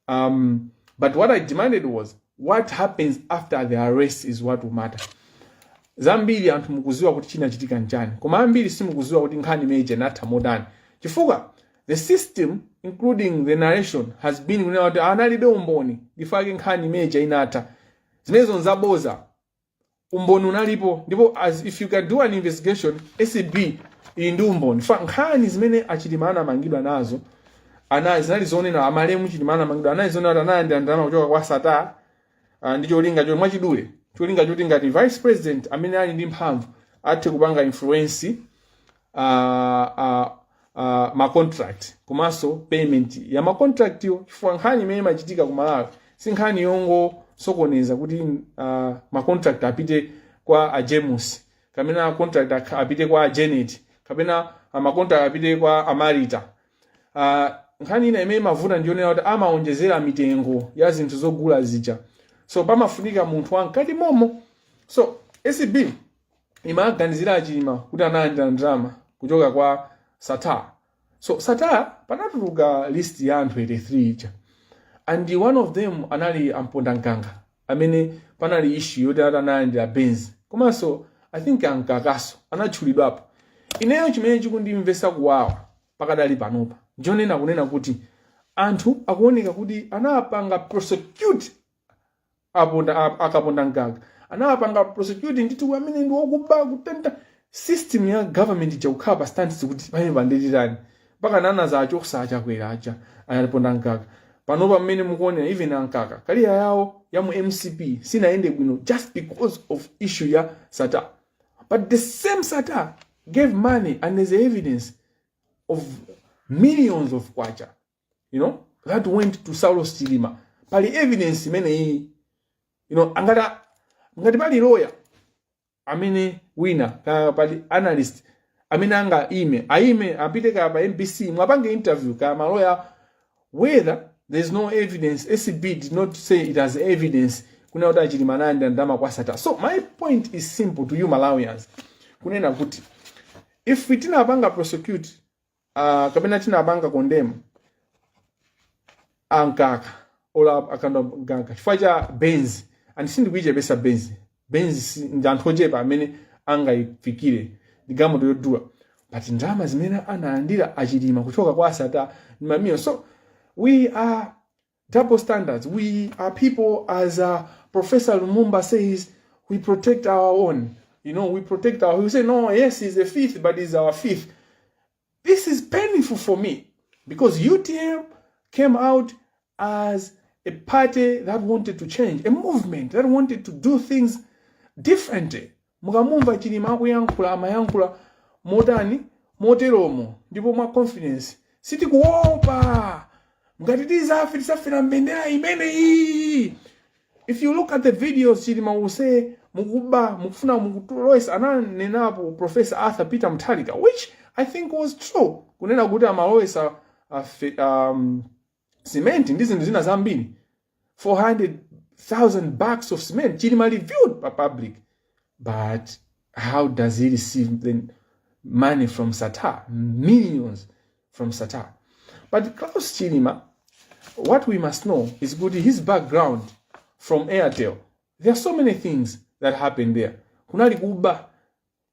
But what I demanded was what happens after the arrest is what will matter. Zambiri anthu mukuziwa kuti chinachitika nchani, koma ambiri simukuziwa kuti nkhani imeneyi inatha motani, chifukwa the system, including the narration, has been kunena kuti analibe umboni, ndifake nkhani imeneyi inatha. Zimenezo nzaboza. Umboni unalipo, ndipo as if you can do an investigation, ACB ili ndi umboni. Fa nkhani zimene aChilima anamangidwa nazo ana zinali zonena, amalemu Chilima anamangidwa anali zonena kuti analandira ndalama kuchoka kwa Sata, ndi cholinga cho mwachidule, cholinga choti ngati vice president amene ali ndi mphamvu athe kupanga influence ma contract komanso payment ya ma contract yo, chifukwa nkhani imene imachitika ku Malawi si nkhani yongosokoneza kuti ma contract apite kwa a James, kapena contract apite kwa a Janet, kapena ma contract apite kwa Amarita. Nkhani ina imene imavuta ndiyonena kuti amaonjezera mitengo ya zinthu zogula zija, so pamafunika munthu wamkati momo. So ACB imaganizira aChilima kuti analandira ndalama kuchoka kwa Sattar. So Sattar, panatuluka list ya anthu 83 ija, and one of them anali aMpondamgaga, amene panali issue yoti ati analandira Benz, komanso I think aMkakaso anatchulidwapo. Ineyo chimene chikundimvesa kuwawa pakadali panopa njonena kunena kuti anthu akuoneka kuti anapanga prosecute aponda aKapondamgaga, anapanga prosecute ndithu amene ndi wokuba, kutenta system ya government ija kukhala pa stands kuti pamene panditirani mpaka nana zachosa aChakwera aja aPondamgaga. Panopa mmene mukuonera, even aMkaka, career yawo ya mu MCP sinayende bwino just because of issue ya Sattar. But the same Sattar gave money, and there's evidence of millions of kwacha that went to Saulos Chilima. Pali evidence imeneyi. Angati ngati pali lawyer amene wina ka pali analyst amene anga ime aime apite ka pa MBC mwapange interview ka maloya whether there's no evidence. ACB did not say it has evidence kunena kuti aChilima analandira ndalama kwa Sattar. So my point is simple to you Malawians, kunena kuti if we tinapanga prosecute kapena tinapanga condemn aMkaka ola aKapondamgaga chifukwa cha Benz, and sindikuichepesa Benz. Benz ndi anthu ochepa amene angayifikire, ndi galimoto yodula, but ndalama zimene analandira aChilima kuchoka kwa aSattar ndi mamiliyoni. So we are double standards. We are people, as Professor Lumumba says, we protect our own. We protect our. We say, "No, yes, he's a thief, but he's our thief." This is painful for me because UTM came out as a party that wanted to change, a movement that wanted to do things differently. Mukamumva Chilima akuyankhula, amayankhula motani moteromo ndipo mwa confidence, sitikuopa, ngati tizafe tisafera mbendera imeneyi. If you look at the videos, Chilima will say mukuba, mukufuna mukutolowesa. Ananenapo Professor Arthur Peter Mutharika, which I think was true, kunena kuti amalowesa cement ndi zinthu zina zambiri, 400,000 bags of cement Chilima reviewed by public. But how does he receive the money from Sattar, millions from Sattar? But Klaus Chilima, what we must know is good his background from Airtel. There are so many things that happened there. Kunali kuba,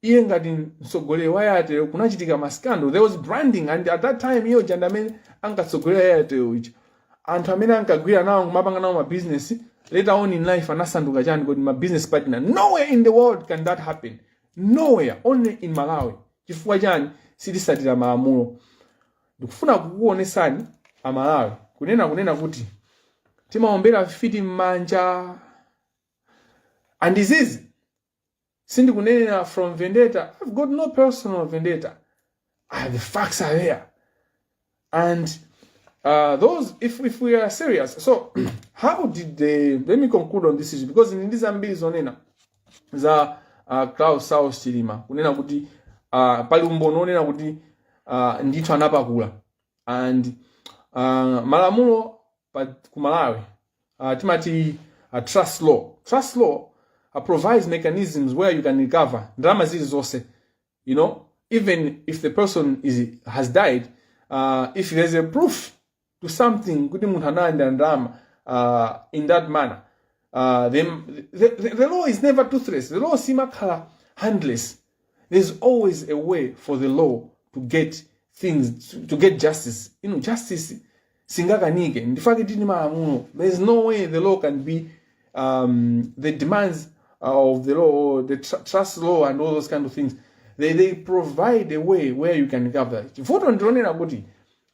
iye ngati mtsogoleri wa Airtel kunachitika mascandal. There was branding, and at that time iyo janda amene ankatsogolera Airtel icho, anthu amene ankagwira nawo kumapanga nawo mabusiness, later on in life anasanduka chani kodi? Ma business partner. Nowhere in the world can that happen, nowhere, only in Malawi. Chifukwa chani? Sitisatira malamulo. Ndikufuna kukuonesani Amalawi kunena kuti timaombera fiti m'manja, and izizi sindikunenera from vendetta. I've got no personal vendetta. Ah, the facts are there, and those if we are serious. So how did they, let me conclude on this issue because ndi zambiri zonena za Klaus Saulos Chilima, kunena kuti pali umboni onena kuti ndithu anapakula. And malamulo pa ku Malawi timati trust law. Trust law provides mechanisms where you can recover ndalama zilizonse, even if the person is has died, if there's a proof to something kuti munthu analandira ndalama in that manner, the law is never toothless. The law simakhala handless. There's always a way for the law to get things, to get justice. Justice singakanike ndifake tini malamulo. There's no way the law can be the demands of the law or the trust law and all those kind of things, they provide a way where you can recover. Vuto ndilonena kuti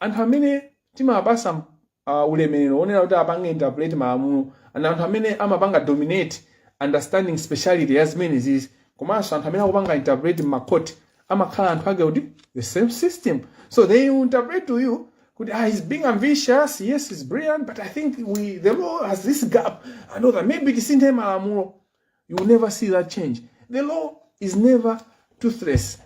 anthu amene timapasa ulemerero onena kuti apange interpret malamulo, and anthu amene amapanga dominate understanding speciality ya zimene zizi, komanso anthu amene akupanga interpret m'makhoti amakhala anthu ake kuti the same system. So they will interpret to you kuti, "Ah, he's being ambitious. Yes, he's brilliant, but I think we the law has this gap and all that. Maybe tisinthe malamulo." You will never see that change. The law is never toothless.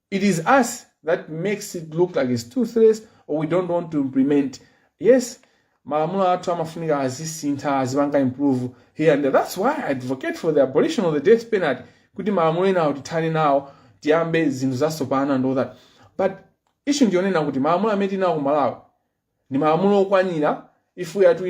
It is us that makes it look like it's toothless. or we don't want to implement. Yes, malamulo athu amafunika azisintha, azipanga improve here and there. That's why I advocate for the abolition of the death penalty, kuti malamulo enawo tithane nawo, tiyambe zinthu zatsopano and all that. But issue ndionena kuti malamulo amene tinawo ku Malawi ndi malamulo okwanira. If we are to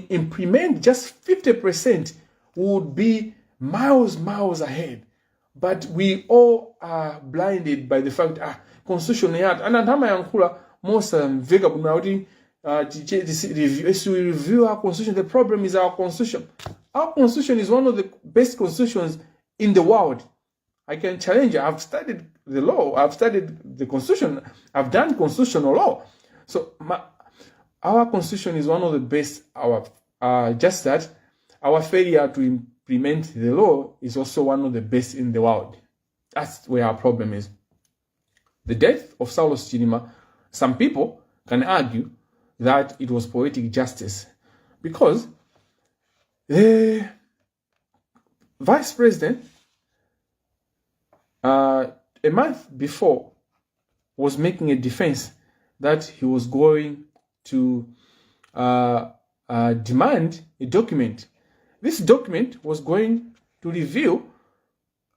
implement just 50%, we would be miles, miles ahead. But we all are blinded by the fact, ah, constitution yathu, and anthu amayankhula mosamveka bwino kuti as we review our constitution, the problem is our constitution. Our constitution is one of the best constitutions in the world. I can challenge you. I've studied the law. I've studied the constitution. I've done constitutional law. So our constitution is one of the best. Our just that our failure to implement the law is also one of the best in the world. That's where our problem is. The death of Saulos Chilima, some people can argue that it was poetic justice because the vice president, a month before, was making a defense that he was going to demand a document. This document was going to reveal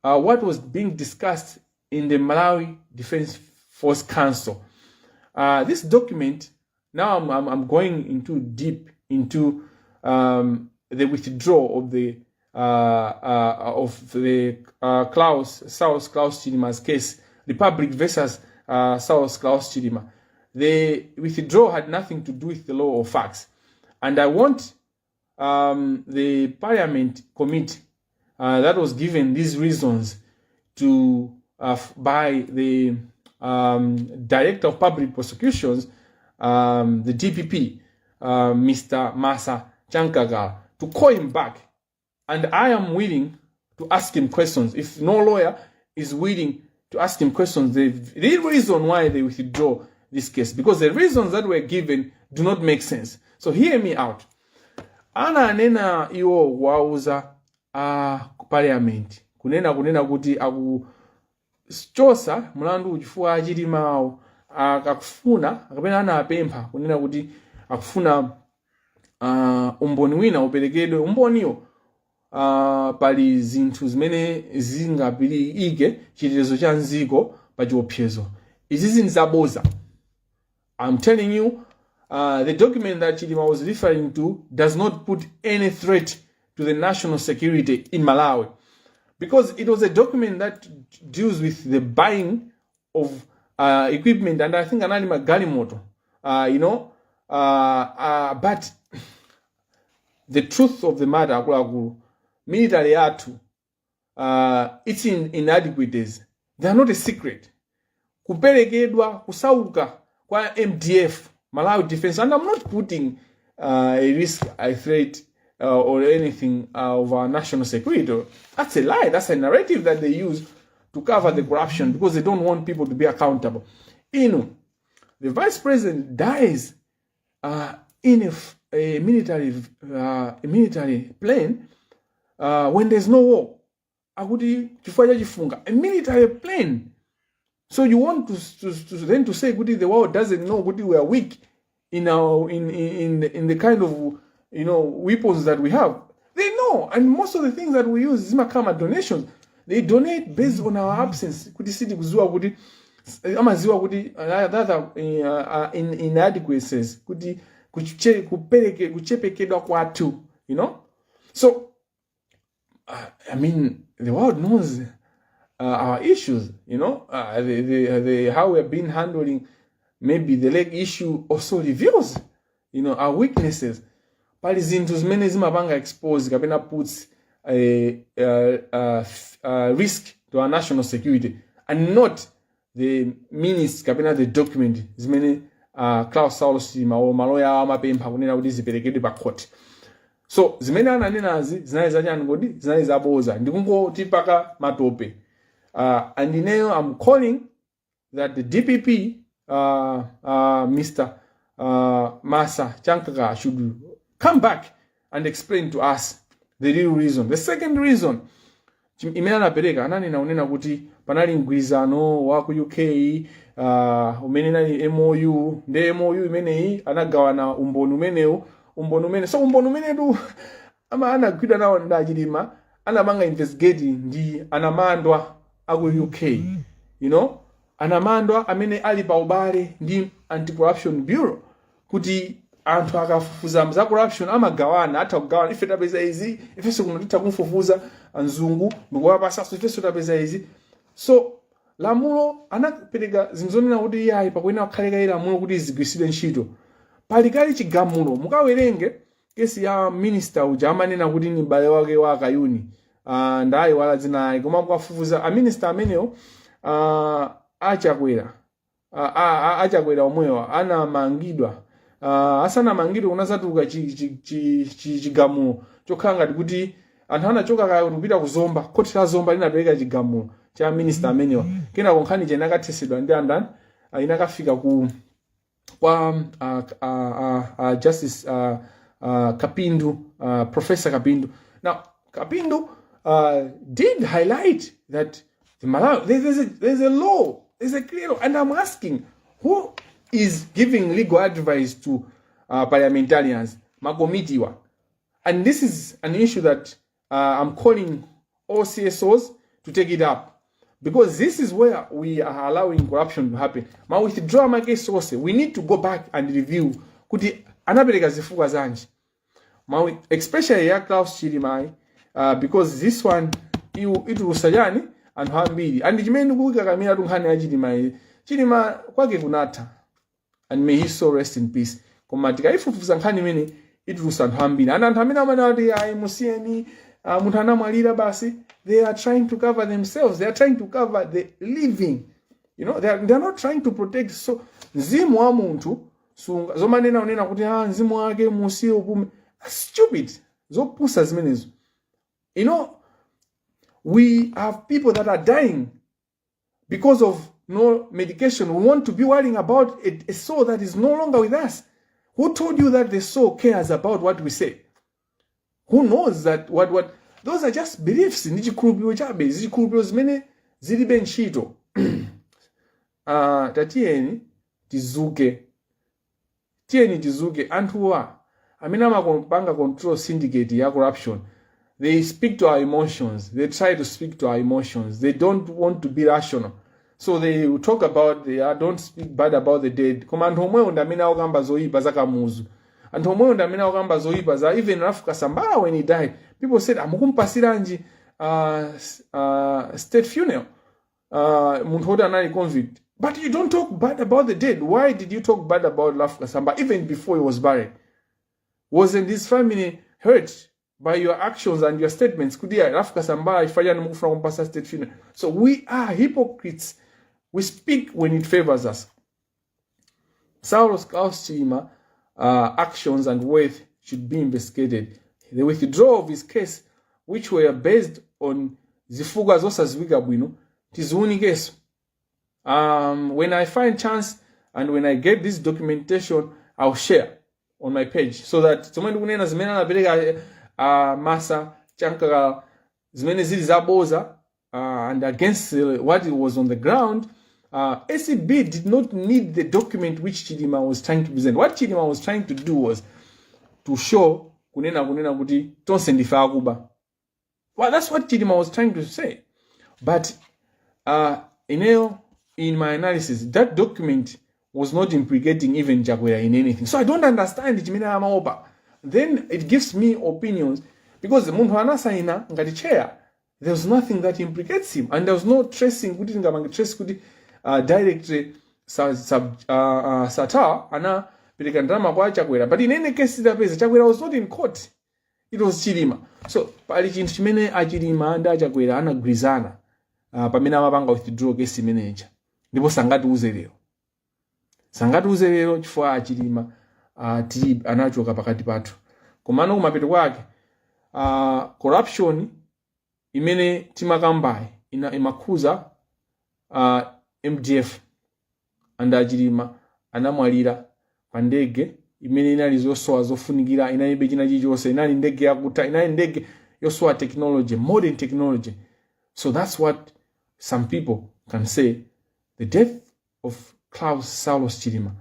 what was being discussed in the Malawi Defense Force Council. This document, now I'm going into deep into the withdrawal of the Klaus Saulos Klaus Chilima's case, Republic versus Saulos Klaus Chilima. The withdrawal had nothing to do with the law or facts, and I want the Parliament committee that was given these reasons to by the Director of Public Prosecutions, the DPP, Mr. Masa Chamkakala, to call him back. And I am willing to ask him questions. If no lawyer is willing to ask him questions, the reason why they withdraw this case, because the reasons that were given do not make sense. So hear me out. Ananena iwo wauza a parliament kunena kuti akuchosa mlandu chifukwa achilimawo akufuna kapena anapempha kunena kuti akufuna umboni wina uperekedwe. Umboniwo, pali zinthu zimene zingapirike chitetezo cha mdziko pa chiopsezo. Izi zinthu zaboza. I'm telling you, the document that Chilima was referring to does not put any threat to the national security in Malawi, because it was a document that deals with the buying of equipment, and I think anali magalimoto, but the truth of the matter, akuluakulu, military yathu, its inadequacies, they are not a secret. Kuperekedwa kusauka kwa MDF, Malawi Defense, and I'm not putting a risk, a threat, or anything of our national security. That's a lie. That's a narrative that they use to cover the corruption because they don't want people to be accountable. The vice president dies in a military plane when there's no war. Akuti chifukwa cha chifunga, a military plane. So you want to then to say kuti the world doesn't know kuti we are weak in our in the kind of weapons that we have. They know, and most of the things that we use zimakhala donations. They donate based on our absence, kuti sitikuziwa kuti amaziwa kuti that are inadequacies, kuti kupereke kuchepekedwa kwathu. So I mean, the world knows our issues, the how we have been handling maybe the leg issue also reveals our weaknesses. Pali zinthu zimene zimapanga expose kapena puts a risk to our national security and not the minutes kapena the document zimene Klaus Saulos Chilima maloya awo amapempha kunena kuti ziperekedwe pa court. So zimene ananenazi zinali zachani kodi? Zinali zaboza, ndikungotipaka matope. And ineyo I'm calling that the DPP, Mr. Masa Chamkakala, should come back and explain to us the real reason. The second reason imene anapereka, ananena unena kuti panali mgwirizano wa ku UK. Umene inali MOU, ndi MOU imeneyi anagawana umboni umenewu, umboni umene, so umboni umenetu ama anagwidwa nawo ndi aChilima, anapanga investigate ndi anamandwa aku UK, anamandwa amene ali pa ubale ndi Anti-Corruption Bureau, kuti anthu akafufuza za corruption amagawana, atha kugawana: ife tapeza izi, ifenso kuno titha kumfufuza mzungu ndikuwapasanso, ifenso tapeza izi. So lamulo anapereka zinthu zonena kuti iyayi, pakuyenera kukhale kayi lamulo kuti zigwiritsidwe ntchito. Pali kale chigamulo, mukawerenge kesi ya minister uja amanena kuti ni m'bale wake wa Akayuni, ndayiwala dzina lake, koma mukafufuza aminister amenewo, aChakwera, aChakwera omwewa anamangidwa. Asanamangidwe kunazatuluka chigamulo chokhala ngati kuti anthu anachoka kaya kuti kupita kuZomba, khoti la Zomba linapereka chigamulo cha minister amenewa. Kenako nkhani ija inakathetsedwa ndi andani? Inakafika ku kwa Justice Kapindu, Professor Kapindu. Now, Kapindu did highlight that the Malawi, there's a law, there's a clear law. And I'm asking, who is giving legal advice to parliamentarians, makomitiwa? And this is an issue that I'm calling all CSOs to take it up, because this is where we are allowing corruption to happen. Ma withdraw ma case onse, we need to go back and review kuti anapereka zifukwa zanji. Ma especially ya Klaus Chilima, because this one itulusa chani anthu ambiri, and chimene ndikuyikakamira tunkhani ya Chilima iyi, Chilima kwake kunatha, and may his soul rest in peace, koma tikayifufuza nkhani imene itulusa anthu ambiri, and anthu amene amanena kuti ayi, musiyeni, munthu anamwalira basi, they are trying to cover themselves, they are trying to cover the living. They are not trying to protect. So mzimu wa munthu sunga zomanena unena kuti, ah, mzimu wake musiye upume. That's stupid, zopusa zimenezo. We have people that are dying because of no medication. We want to be worrying about a soul that is no longer with us. Who told you that the soul cares about what we say? Who knows that what those are just beliefs, ndi chikhulupiriro chabe, zichikhulupiriro zimene zilibe ntchito. Tatiyeni tizuke, tiyeni tizuke. Anthuwa amene amapanga control syndicate ya corruption, they speak to our emotions, they try to speak to our emotions, they don't want to be rational. So they will talk about they don't speak bad about the dead, koma anthu omwewo ndi amene akukamba zoyipa za Kamuzu, anthu omwewo ndi amene akukamba zoyipa za even Ralph Kasambara. When he died, people said, "Amukumpasiranji state funeral munthu woti anali convict?" But you don't talk bad about the dead. Why did you talk bad about Ralph Kasambara even before he was buried? Wasn't his family hurt by your actions and your statements kuti ya Ralph Kasambara, chifukwa chani mukufuna kumpasa state funeral? So we are hypocrites. We speak when it favors us. Saulos Klaus Chilima actions and worth should be investigated. The withdrawal of his case, which were based on zifukwa zosaziwika bwino, tiziwunikenso. When I find chance and when I get this documentation, I'll share on my page so that zomwe ndikunena zimene anapereka Masa Chankaka, zimene zili zaboza and against what was on the ground. ACB did not need the document which Chilima was trying to present. What Chilima was trying to do was to show kunena kuti tonse ndife akuba. Well, that's what Chilima was trying to say. But ineyo, in my analysis, that document was not implicating even Chakwera in anything. So I don't understand chimene amaopa. Then it gives me opinions because munthu anasaina ngati chair. There was nothing that implicates him and there was no tracing kuti tingapange trace kuti directly Sata anapereka ndalama kwa Chakwera. But in any case, tidapeza Chakwera was not in court, it was Chilima. So pali chinthu chimene aChilima ndi aChakwera anagwirizana pamene amapanga withdraw case imeneja, ndipo sangatiuze lero, sangatiuze lero chifukwa aChilima tili anachoka pakati pathu. Komano kumapeto kwake, corruption imene timakambayi ina imakhuza MDF, and aChilima anamwalira pa ndege imene inali zosowa zofunikira, inalibe china chilichonse, inali ndege yakutha, inali ndege yosowa technology, modern technology. So that's what some people can say. The death of Klaus Saulos Chilima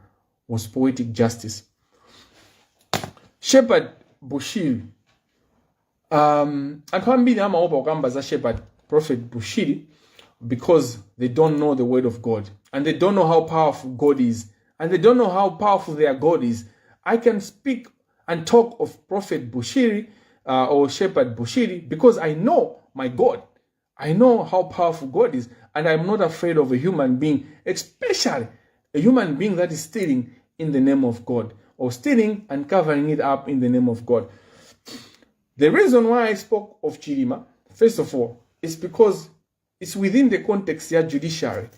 was poetic justice. Shepherd Bushiri, anthu ambiri amaopa kukamba za Shepherd Prophet Bushiri because they don't know the word of God and they don't know how powerful God is and they don't know how powerful their God is. I can speak and talk of Prophet Bushiri or Shepherd Bushiri because I know my God. I know how powerful God is, and I'm not afraid of a human being, especially a human being that is stealing in the name of God or stealing and covering it up in the name of God. The reason why I spoke of Chilima, first of all, is because it's within the context ya judiciary,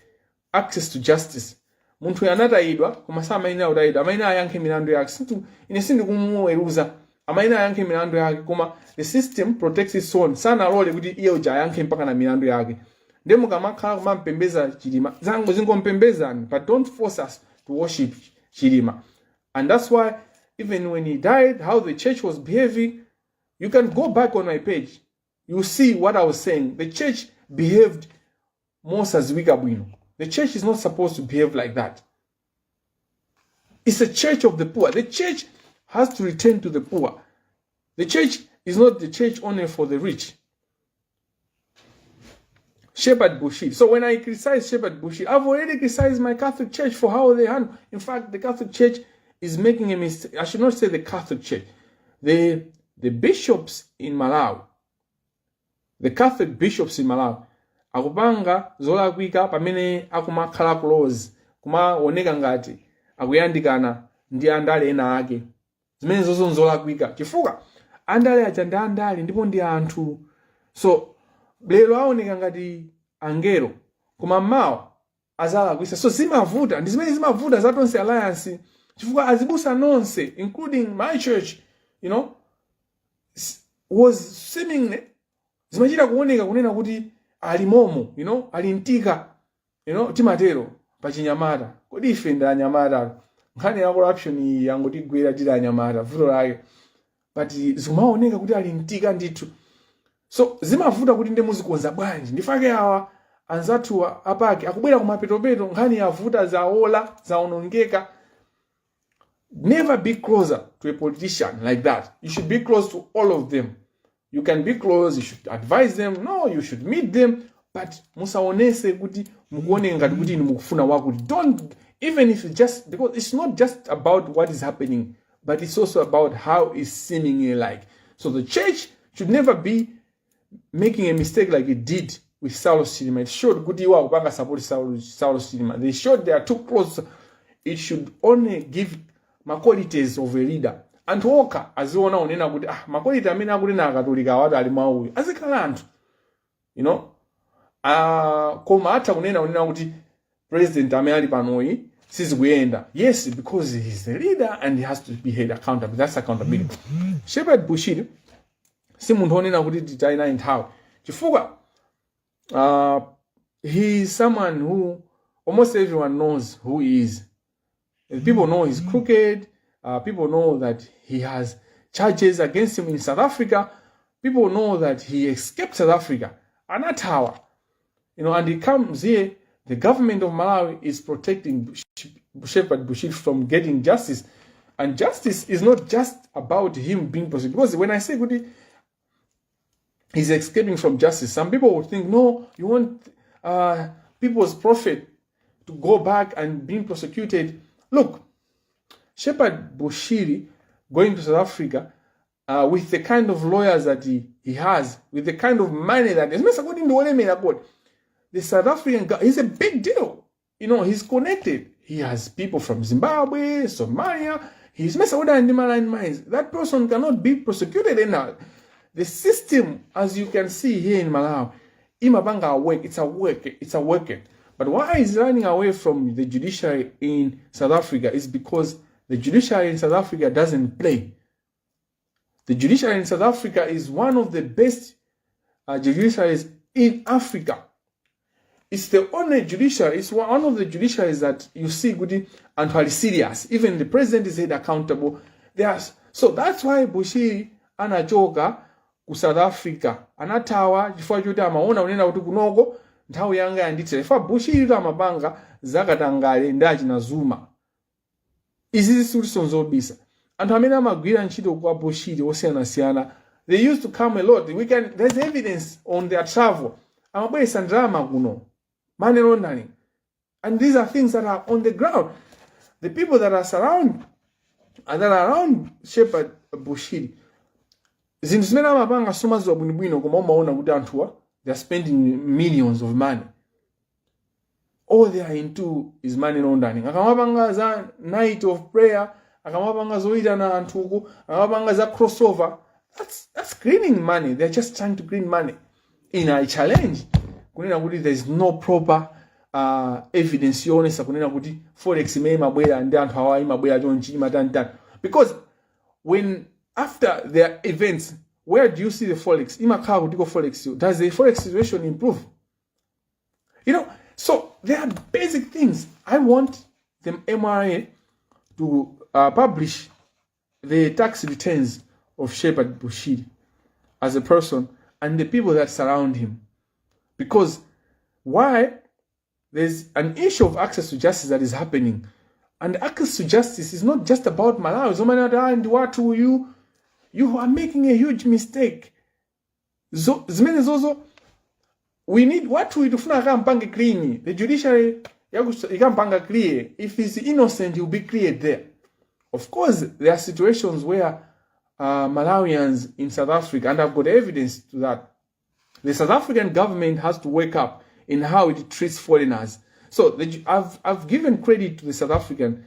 access to justice. Munthu anatayidwa, koma samayenera kutayidwa, amayenera ayankhe milandu yake. Ine sindikumuweruza, amayenera ayankhe milandu yake, koma the system protects its own, sanalole kuti iye uja ayankhe mpaka na milandu yake. Ndiye mukamakhala kumampembeza Chilima, zango zingompembezani, but don't force us to worship Chilima. And that's why even when he died, how the church was behaving, you can go back on my page, you see what I was saying. The church behaved mosaziwika bwino. The church is not supposed to behave like that. It's a church of the poor. The church has to return to the poor. The church is not the church only for the rich. Shepherd Bushiri. So when I criticize Shepherd Bushiri, I've already criticized my Catholic Church for how they handle. In fact, the Catholic Church is making a mistake. I should not say the Catholic Church. The bishops in Malawi, the Catholic bishops in Malawi, akupanga zolakwika pamene akumakhala close, kumaoneka ngati akuyandikana ndi andale ena ake. Zimene zozo nzolakwika, chifukwa andale aja ndi andale ndipo ndi anthu. So lero aoneka ngati angelo, koma mmawa azalakwisa. So zimavuta, ndi zimene zimavuta za Tonse Alliance, chifukwa azibusa nonse, including my church, was seemingly, zimachita kuoneka kunena kuti ali momo, ali mtika, timatero pachinyamata. Kodi ife ndi anyamata? Nkhani ya corruption iyi yangotigwera tili anyamata, vuto lake, but zimaoneka kuti ali mtika ndithu. So zimavuta kuti ndi muzikonza bwanji. Ndifake awa anzathu apake akubwera kumapetopeto, nkhani yavuta, zaola, zaonongeka. Never be closer to a politician like that. You should be close to all of them. You can be close, you should advise them, no, you should meet them, but musaonese kuti mukuoneka ngati kuti inu mukufuna wakuti. Don't, even if it's just because it's not just about what is happening, but it's also about how it's seemingly like. So the church should never be making a mistake like it did with Saulos Chilima. It showed kuti iwo akupanga support Saulos Chilima. They showed they are too close. It should only give ma qualities of a leader. Anthu okha aziona unena kuti, ah, ma quality amene akunena Akatolika awatu ali mwa uyu. Azikhala anthu. Koma atha kunena unena kuti president amene ali panoyi sizikuyenda. Yes, because he's the leader and he has to be held accountable. That's accountability. Shepherd Bushiri si munthu onena kuti titayi naye nthawi, chifukwa he is someone who almost everyone knows who he is. People know he's crooked. People know that he has charges against him in South Africa. People know that he escaped South Africa, anathawa, and he comes here. The government of Malawi is protecting Shepherd Bushiri from getting justice. And justice is not just about him being prosecuted, because when I say kuti he's escaping from justice, some people would think, no, you want people's prophet to go back and being prosecuted. Look, Shepherd Bushiri going to South Africa with the kind of lawyers that he has, with the kind of money that the South African guy, he's a big deal. He's connected. He has people from Zimbabwe, Somalia. He's mines. That person cannot be prosecuted in the system, as you can see here in Malawi. Imapanga work. It's a work. It's a working. But why he's running away from the judiciary in South Africa is because the judiciary in South Africa doesn't play. The judiciary in South Africa is one of the best judiciaries in Africa. It's the only judiciary, it's one of the judiciaries that you see good and very serious. Even the president is held accountable. So that's why Bushiri anachoka ku South Africa. Anathawa chifukwa choti amaona unena kuti kunoko nthawi yanga yandithera. Chifukwa Bushiri amapanga Zakatangale ndi achina Zuma. Izi zisuliso nzobisa. Anthu amene amagwira ntchito kwa Bushiri osiyanasiyana, they used to come a lot. We can there's evidence on their travel. Amabweresa ndalama kuno, money laundering, and these are things that are on the ground. The people that are around Shepherd Bushiri, zinthu zimene amapanga sumaziwa bwinobwino, koma umaona kuti anthuwa, they are spending millions of money. All they are into is money laundering. Akamapanga za night of prayer, akamapanga zoyitana anthuku, akamapanga za crossover, that's cleaning money. They're just trying to clean money. In a challenge kunena kuti there is no proper evidence yoonesa kunena kuti forex imene imabwera ndi anthu awa imabwera chonchi, imatanitani, because when after their events, where do you see the forex? Imakhala kutiko forex? Does the forex situation improve? So there are basic things. I want the MRA to publish the tax returns of Shepherd Bushiri as a person and the people that surround him. Because why? There's an issue of access to justice that is happening. And access to justice is not just about Malawi. So many and what you are making a huge mistake. So zimene zozo we need what we tifuna akampange clean. The judiciary ikampanga clear. If he's innocent, he'll be cleared there. Of course, there are situations where Malawians in South Africa, and I've got evidence to that, the South African government has to wake up in how it treats foreigners. So I've given credit to the South African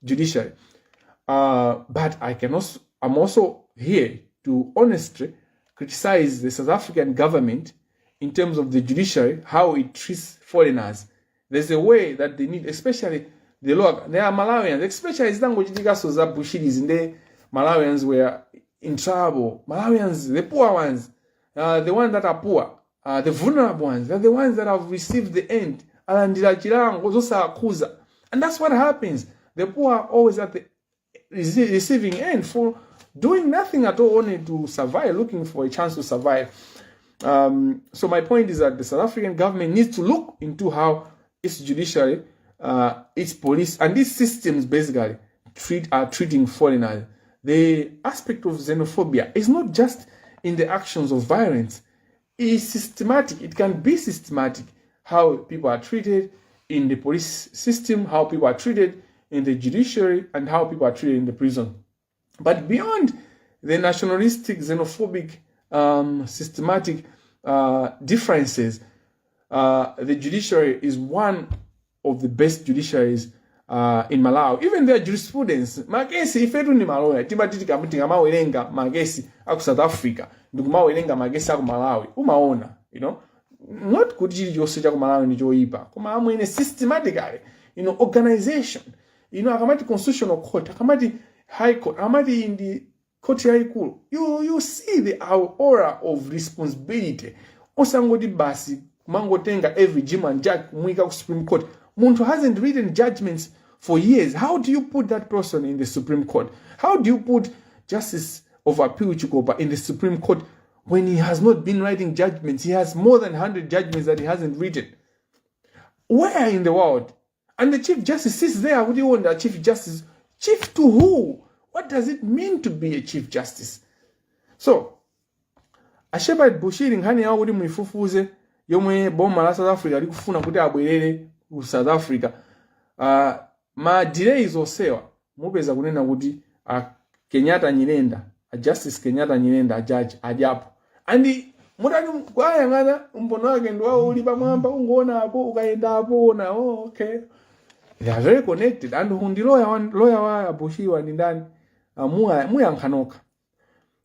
judiciary, but I'm also here to honestly criticize the South African government in terms of the judiciary, how it treats foreigners. There's a way that they need, especially the law. There are Malawians, especially zitangochitikaso za Bushiri's, the Malawians were in trouble. Malawians, the poor ones, the ones that are poor, the vulnerable ones, they're the ones that have received the end. Alandira chilango zosakhuza. And that's what happens. The poor are always at the receiving end for doing nothing at all, only to survive, looking for a chance to survive. So my point is that the South African government needs to look into how its judiciary, its police, and these systems basically treat are treating foreigners. The aspect of xenophobia is not just in the actions of violence; it's systematic. It can be systematic, how people are treated in the police system, how people are treated in the judiciary, and how people are treated in the prison. But beyond the nationalistic, xenophobic, systematic differences, the judiciary is one of the best judiciaries in Malawi. Even their jurisprudence, makesi, ifetu ndi maloya, timati tikamawerenga makesi aku South Africa ndikumawerenga makesi aku Malawi, umaona, not kuti chilichonse cha ku Malawi ndi choyipa, koma amwene, systematically, organization, akamati Constitutional Court, akamati High Court, akamati ndi court yayikulu, you see the aura of responsibility. Osangoti basi kumangotenga every Jim and Jack kumuyika ku Supreme Court. Munthu hasn't written judgments for years. How do you put that person in the Supreme Court? How do you put Justice of Appeal Chikopa in the Supreme Court when he has not been writing judgments? He has more than 100 judgments that he hasn't written. Where in the world? And the Chief Justice sits there kuti iwo ndi Chief Justice. Chief to who? What does it mean to be a Chief Justice? So a Shepherd Bushiri, nkhani yawo kuti muifufuze yomwe boma la South Africa likufuna kuti abwerere ku South Africa, ma delays onsewa mupeza kunena kuti a Kenyatta Nyirenda, a Justice Kenyatta Nyirenda, a judge adyapo. And mutati kwayang'ana mbono wake ndi wawo uli pamwamba, ungoona apo, ukayenda apo, ona, oh, okay, they are very connected. And ndi lawyer wa Bushiri ndi ndani? Muyankha nokha.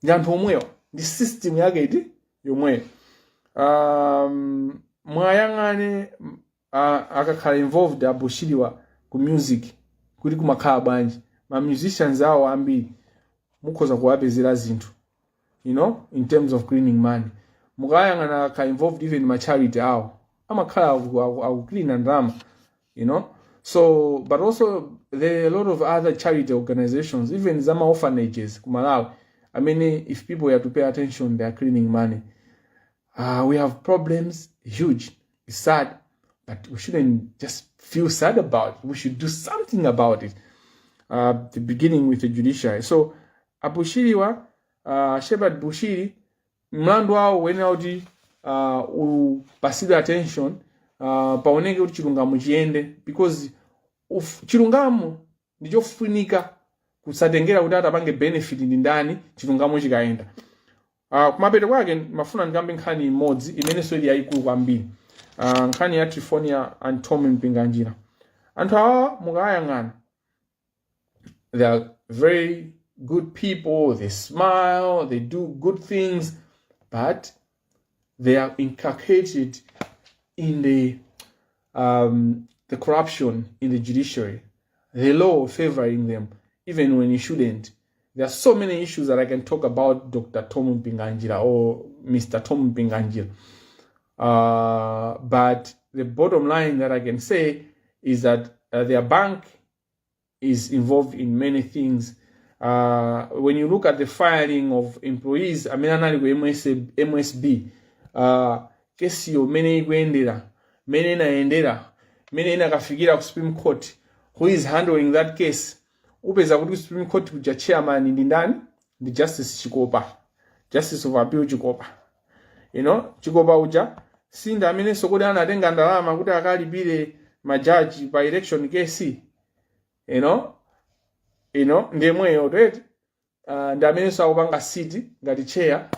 Ndi anthu omwewa, ndi system yake iti yomweyo. Mwayang'ane akakhala involved abushiriwa ku music kuti kumakhala bwanji. Ma musicians awo ambiri mukhoza kuwapezera zinthu in terms of cleaning money. Mukayang'ana akakhala involved even ma charity awo, amakhala akucleana ndalama. So, but also there are a lot of other charity organizations, even zama orphanages ku Malawi. I mean, if people are to pay attention, they are cleaning money. We have problems, huge. It's sad. But we shouldn't just feel sad about it. We should do something about it, the beginning with the judiciary. So abushiriwa, Shepherd Bushiri, mlandu wawo uyenera kuti upasidwe attention, paoneke kuti chilungamo chiyende, because chilungamo ndichofunika, kusatengera kuti atapange benefit ndi ndani. Chilungamo chikayenda. Kumapeto kwake mafuna ndikambe nkhani imodzi imenenso ili yayikulu kwambiri, nkhani ya Trifonia and Tom Mpinganjira. Anthu awa mukayang'ana, they are very good people. They smile, they do good things, but they are inculcated in the corruption in the judiciary, the law favoring them even when it shouldn't. There are so many issues that I can talk about Dr. Tom Mpinganjira or Mr. Tom Mpinganjira. But the bottom line that I can say is that their bank is involved in many things. When you look at the firing of employees amene anali ku MSB, kesiyo mene ikuyendera, mene inayendera, mene inakafikira ku Supreme Court, who is handling that case? Upeza kuti ku Supreme Court kuja chairman ndi ndani? Ndi Justice Chikopa, Justice of Appeal Chikopa. Chikopa uja sinda amenenso kodi anatenga ndalama kuti akalipire majaji pa election case? Ndiyemweyo right? Ndi amenenso akupanga sit ngati chair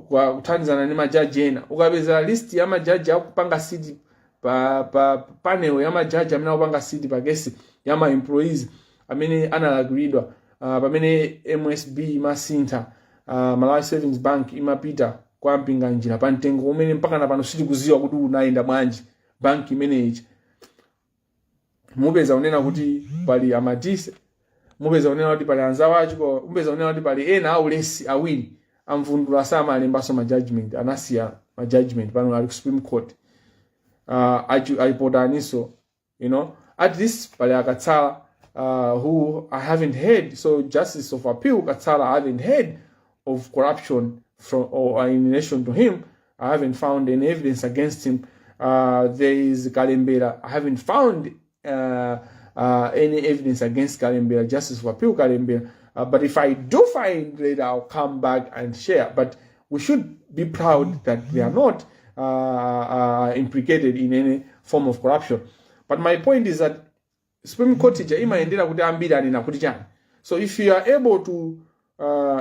kwa kuthandizana ndi majaji ena. Ukapeza list ya majaji akupanga sit pa panel ya majaji amene akupanga sit pa kesi ya ma employees amene analakwiridwa, pamene MSB imasintha, Malawi Savings Bank imapita kwa Mpinganjira pa mtengo umene mpaka na pano sitikuziwa kuti unayenda bwanji banki imeneyi, mupeza kunena kuti pali Amadise, mupeza kunena kuti pali anzawo achiko, mupeza kunena kuti pali ena aulesi awiri amvundula, samalembanso ma judgment, anasiya ma judgment, pano ali ku Supreme Court. Ayipotaninso, at least pali Akatsala, who I haven't heard. So Justice of Appeal Katsala, I haven't heard of corruption from or in relation to him. I haven't found any evidence against him. There is Kalembera. I haven't found any evidence against Kalembera, Justice of Appeal Kalembera. But if I do find later, I'll come back and share. But we should be proud that they are not implicated in any form of corruption. But my point is that Supreme Court ija imayendera kuti ambiri anena kuti chani. So if you are able to,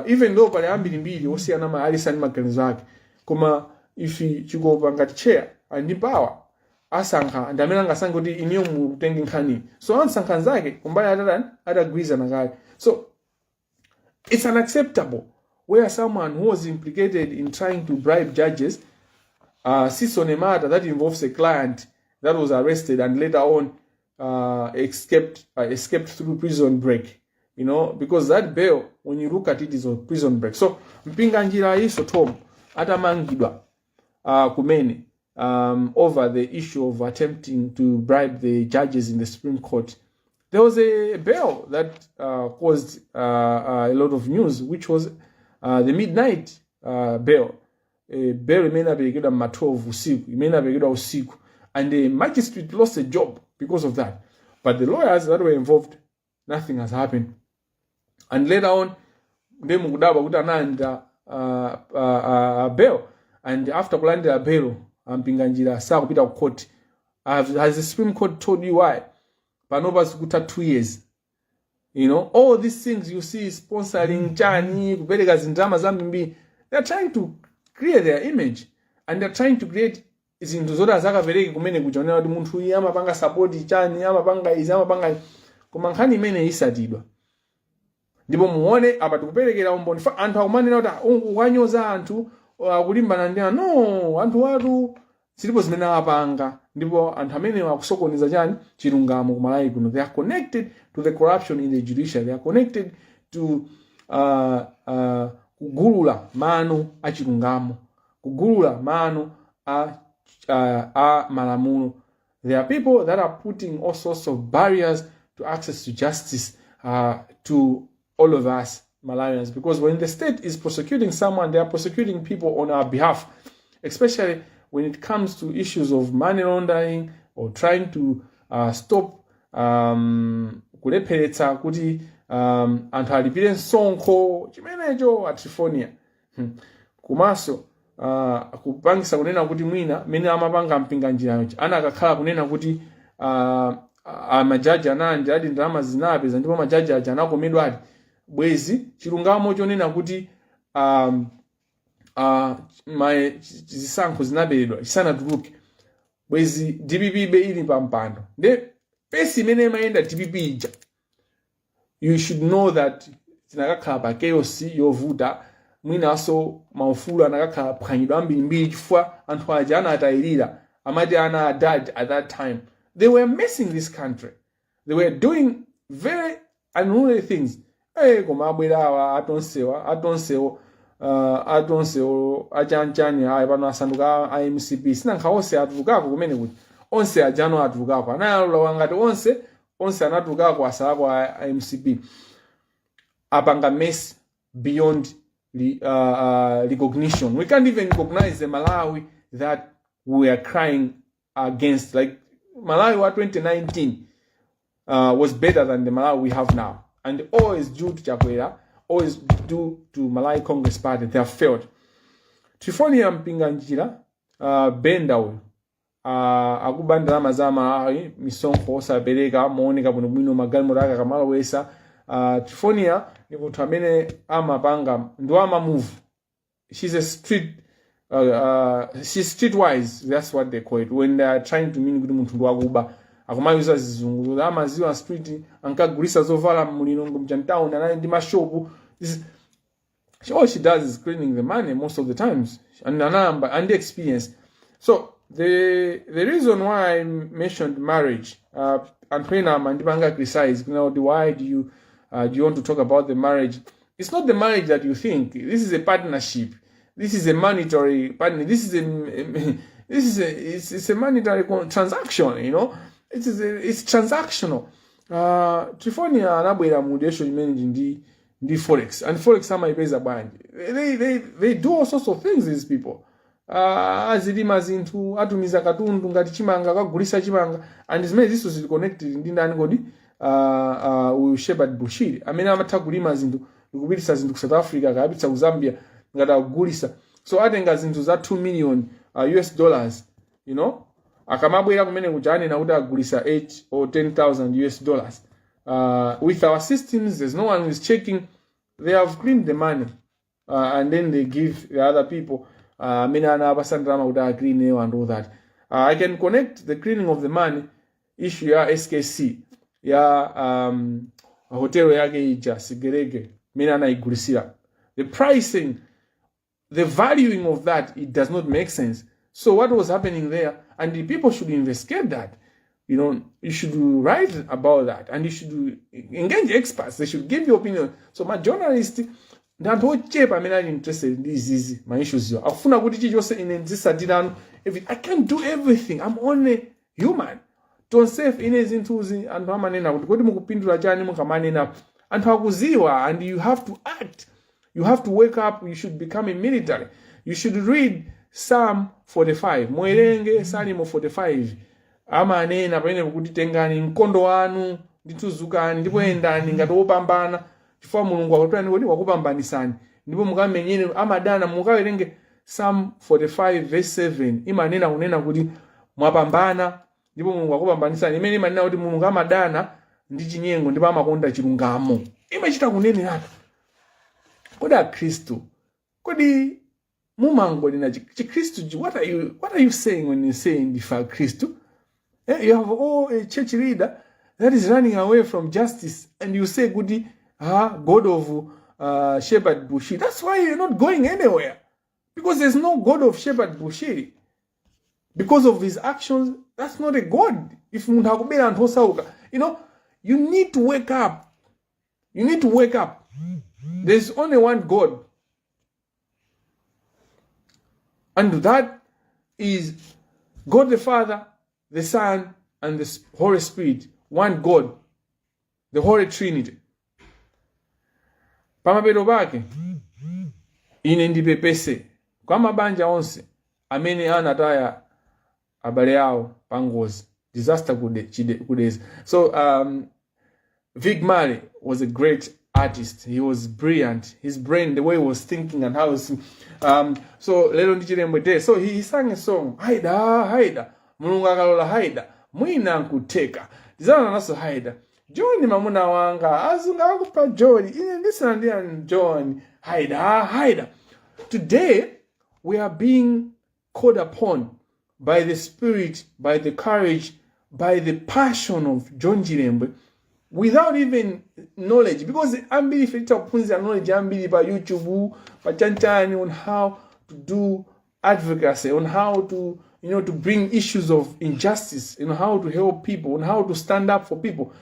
even though pali ambirimbiri osiyana ma alisani maganizo ake, koma if Chikopa ngati chair ali ndi power, asankha, ndi amene angasankhe kuti iniyo mutenge nkhani. So ansankha nzake kumbali atatani, atagwirizana kale. So it's unacceptable where someone who was implicated in trying to bribe judges sits on a matter that involves a client that was arrested and later on escaped through prison break. Because that bail, when you look at it, is a prison break. So Mpinganjira iso Tom atamangidwa kumene over the issue of attempting to bribe the judges in the Supreme Court, there was a bail that caused a lot of news, which was the midnight bail. A bail imene aperekedwa ma 12 usiku, imene aperekedwa usiku, and the magistrate lost a job because of that. But the lawyers that were involved, nothing has happened. And later on, ndiye mukudabwa kuti analandira bail, and after kulandira bail, aMpinganjira sakupita ku court. Has the Supreme Court told you why? Panopa zikutha 2 years. All these things you see, sponsoring chani, kupereka zindalama zambiri, they're trying to create their image and they're trying to create zinthu zoti azakapereke kumene kuja, kuti munthu uyu amapanga support chani, amapanga izi, amapanga izi. Koma nkhani imene isatidwa, ndipo muone apa tikuperekera umboni. Anthu akumanena kuti, "Ah, ukanyoza anthu akulimbana ndi anthu." No, anthu watu zilipo zimene apanga, ndipo anthu amene akusokoneza chani, chilungamo kumalawi kuno. They are connected to the corruption in the judiciary. They are connected to kugulula mano a chilungamo, kugulula mano a malamulo. There are people that are putting all sorts of barriers to access to justice to all of us Malawians, because when the state is prosecuting someone, they are prosecuting people on our behalf, especially when it comes to issues of money laundering. or trying to stop kulepheretsa kuti anthu alipire msonkho chimenecho a Trifonia. Komanso kupangisa kunena kuti mwina mene amapanga Mpinganjirayo anakakhala kunena kuti amajaji anandi adi ndalama zinapeza ndipo majaji aja anakomedwa ati bwezi chilungamo chonena kuti zisankho zinaberedwa chisanatuluke, bwezi DPP be ili pa mpando. Nde pace imene imayenda DPP ija, you should know that zinakakhala pa chaos yovuta. Mwinanso maufulu anakakhala aphwanyidwa ambirimbiri, chifukwa anthu aja anatayirira amati ana adad. At that time they were messing this country, they were doing very unruly things. Koma abwera awa atonsewa atonsewo atonsewo achanchani ayi pano asanduka a MCP. Sinankha onse atulukako kumene kuti onse ajano atulukako, anayalowa ngati onse onse anatulukako, asalako a MCP apanga mess beyond recognition. We can't even recognize the Malawi that we are crying against. Like Malawi wa 2019 was better than the Malawi we have now. And all is due to Chakwera, all is due to Malawi Congress Party. They have failed. Trifonia Mpinganjira Benda uyu akuba ndalama za Malawi, misonkho osapereka mooneka bwinobwino, magalimoto ake akamalowesa. Trifonia ni munthu amene amapanga ndi amamove. She's a street she's streetwise, that's what they call it when they are trying to mean kuti munthu ndi wakuba. Akumayuza zizungu, amaziwa street, ankagulisa zovala mulilongo mchantown, anali ndi mashopu. All she does is cleaning the money most of the times and anayamba and the experience. So the reason why I mentioned marriage, anthu ena amandipanga criticize kuna kuti why do you want to talk about the marriage? It's not the marriage that you think. This is a partnership. This is a monetary partner. This is a it's a monetary transaction. It's transactional. Trifonia anabwera mu relation imene ndi forex, and forex amayipeza bwanji? They do all sorts of things, these people. Azilima zinthu, atumiza katundu ngati chimanga, kagulisa chimanga, and zimene ziso zili connected ndi ndani kodi? Uyu Shepard Bushiri amene amatha kulima zinthu ndikupitisa zinthu ku South Africa, kayapitsa ku Zambia ngati akugulisa. So atenga zinthu za 2 million US dollars, akamabwera kumene kuja anena kuti agulisa 8 or 10,000 US dollars. With our systems, there's no one who is checking. They have cleaned the money and then they give the other people amene anapasa ndalama kuti aclean and all that. I can connect the cleaning of the money issue ya SKC ya hotel yake ija Sigelege imene anayigulisira. The pricing, the valuing of that, it does not make sense. So what was happening there? And the people should investigate that. You should write about that and you should engage experts. They should give you opinion. So ma journalist ndi anthu ochepa amene ali interested ndi izizi ma issues yo akufuna kuti chilichonse ine ndizisatirano. I can't do everything. I'm only human. Tonsefe ine zinthuzi anthu amanena kuti kodi mukupindula chani mukamanena? Anthu akuziwa, and you have to act. You have to wake up. You should become a military. You should read Psalm 45. Muwerenge Salimo 45. Amanena pamene kuti tengani mkondo wanu ndithu, zukani ndipo yendani ngati wopambana, chifukwa Mulungu akutani kuti wakupambanisani ndipo mukamenyere amadana. Mukawerenge Psalm 45 verse 7, imanena kunena kuti mwapambana ndipo Mulungu akupambanisani, imene imanena kuti Mulungu amadana ndi chinyengo ndipo amakonda chilungamo. Imachita kuneneratu. Kodi akhristu, kodi mumangonena chikhristu? What are you saying when you say ndife akhristu? You have all a church leader that is running away from justice and you say kuti ah, God of Shepherd Bushiri. That's why you're not going anywhere, because there's no God of Shepherd Bushiri. Because of his actions, that's not a God. If munthu akubera anthu osauka, you need to wake up. You need to wake up. There's only one God, and that is God the Father, the Son and the Holy Spirit. One God, the Holy Trinity. Pamapeto pake ine ndipepese kwa mabanja onse amene anataya abale awo pa ngozi. Disaster kudeza. So Vic Marley was a great artist. He was brilliant. His brain, the way he was thinking and how he was, so lero ndi Chilembwe Day. So he sang a song, "Haida, haida, Mulungu akalola haida, mwina nkutheka. Tizana naso haida. John mamuna wanga, azungu akupa John, ine ndisandiya John, haida, haida." Today, we are being called upon by the spirit, by the courage, by the passion of John Chilembwe without even knowledge, because ambiri ife titakuphunzira knowledge ambiri pa YouTube, pa chanchani, on how to do advocacy, on how to to bring issues of injustice, on how to help people, on how to stand up for people,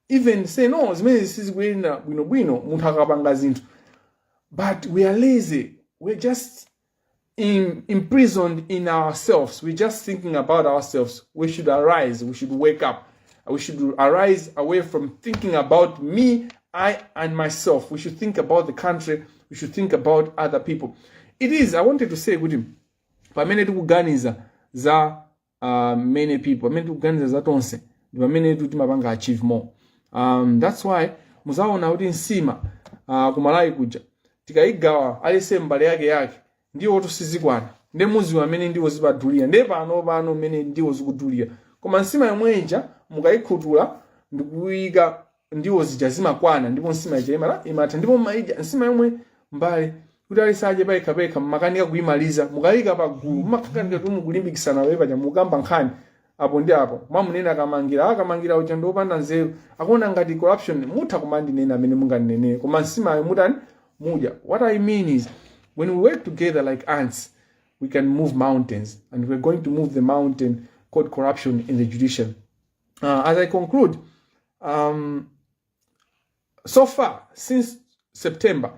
even say no, zimene sizikuyenda bwinobwino munthu akapanga zinthu. But we are lazy. We're just imprisoned in ourselves. We're just thinking about ourselves. We should arise. We should wake up. We should arise away from thinking about me, I, and myself. We should think about the country. We should think about other people. It is, I wanted to say kuti pamene tikuganiza za many people, pamene tikuganiza za tonse, ndi pamene timapanga achieve more. That's why muzaona kuti nsima kumalawi kuja tikayigawa alese mbale yake yake ndiwo tosizikwana, ndi muziwa amene ndiwo zipadulira, ndiye pano pano mmene ndiwo zikudulira, koma nsima yomwe ija mukayikhutula ndikuyika ndiwo zija zimakwana, ndipo nsima ija imala imatha, ndipo maija nsima yomwe mbale kuti alisadye payekha payekha mmakanika kuyimaliza, mukayika pagulu mmakhanika kuti mukulimbikisana wewe paja mukamba nkhani apo ndi apo, mwamunena Akamangira, Akamangira uja ndiopanda nzeru, akuona ngati corruption, mutha kumandinena amene munganenere, koma nsimayo mutani? Mudya. What I mean is, when we work together like ants, we can move mountains, and we're going to move the mountain called corruption in the judiciary. As I conclude, so far since September,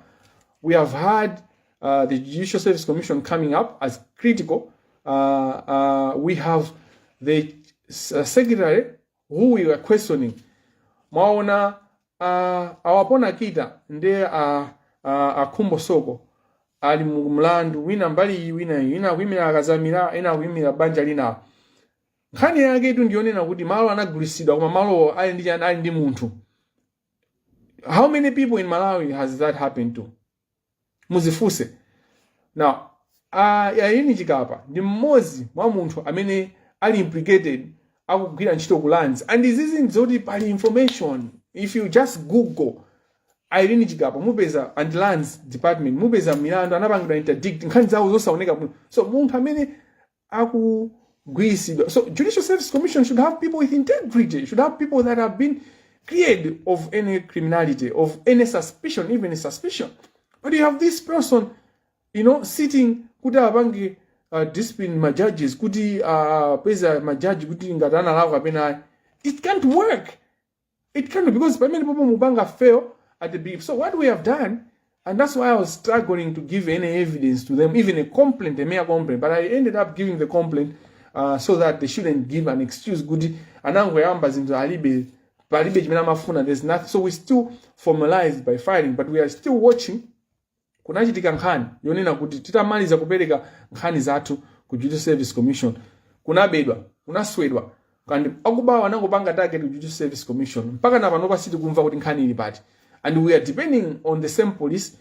we have had the Judicial Service Commission coming up as critical. We have the secretary who we were questioning. Mwaona awapona kita ndiye akhumbo soko ali mu mlandu wina mbali iyi, wina iyi, ina akuyimira akazamira, ina akuyimira banja linawo. Nkhani yake itu ndiyonena kuti malo anagulitsidwa, koma malowo ali ndi chani? Ali ndi munthu. How many people in Malawi has that happened to? Muzifunse. Now, Irene Chikapa ndi mmodzi mwa munthu amene ali implicated, akugwira ntchito ku lands, and izizi nzoti pali information. If you just Google Irene Chikapa mupeza and Lands Department, mupeza milandu anapangidwa interdict, nkhani zawo zosaoneka bwino. So munthu amene akugwiritsidwa, so Judicial Service Commission should have people with integrity, should have people that have been cleared of any criminality, of any suspicion, even a suspicion. But you have this person sitting kuti apange discipline ma judges, kuti peza majaji kuti ngati analakwa kapena ayi. It can't work. It can't, because pamene popo mupanga fail at the beginning. So what we have done, and that's why I was struggling to give any evidence to them, even a complaint, a mere complaint, but I ended up giving the complaint so that they shouldn't give an excuse kuti anangoyamba zinthu, alibe, palibe chimene amafuna. There's nothing. So we still formalized by filing, but we are still watching. Kunachitika nkhani yonena kuti titamaliza kupereka nkhani zathu ku Judicial Service Commission, kunabedwa, kunaswedwa, kandi akubawa anangopanga target ku Judicial Service Commission. Mpaka na panopa sitikumva kuti nkhani ili pati, and we are depending on the same police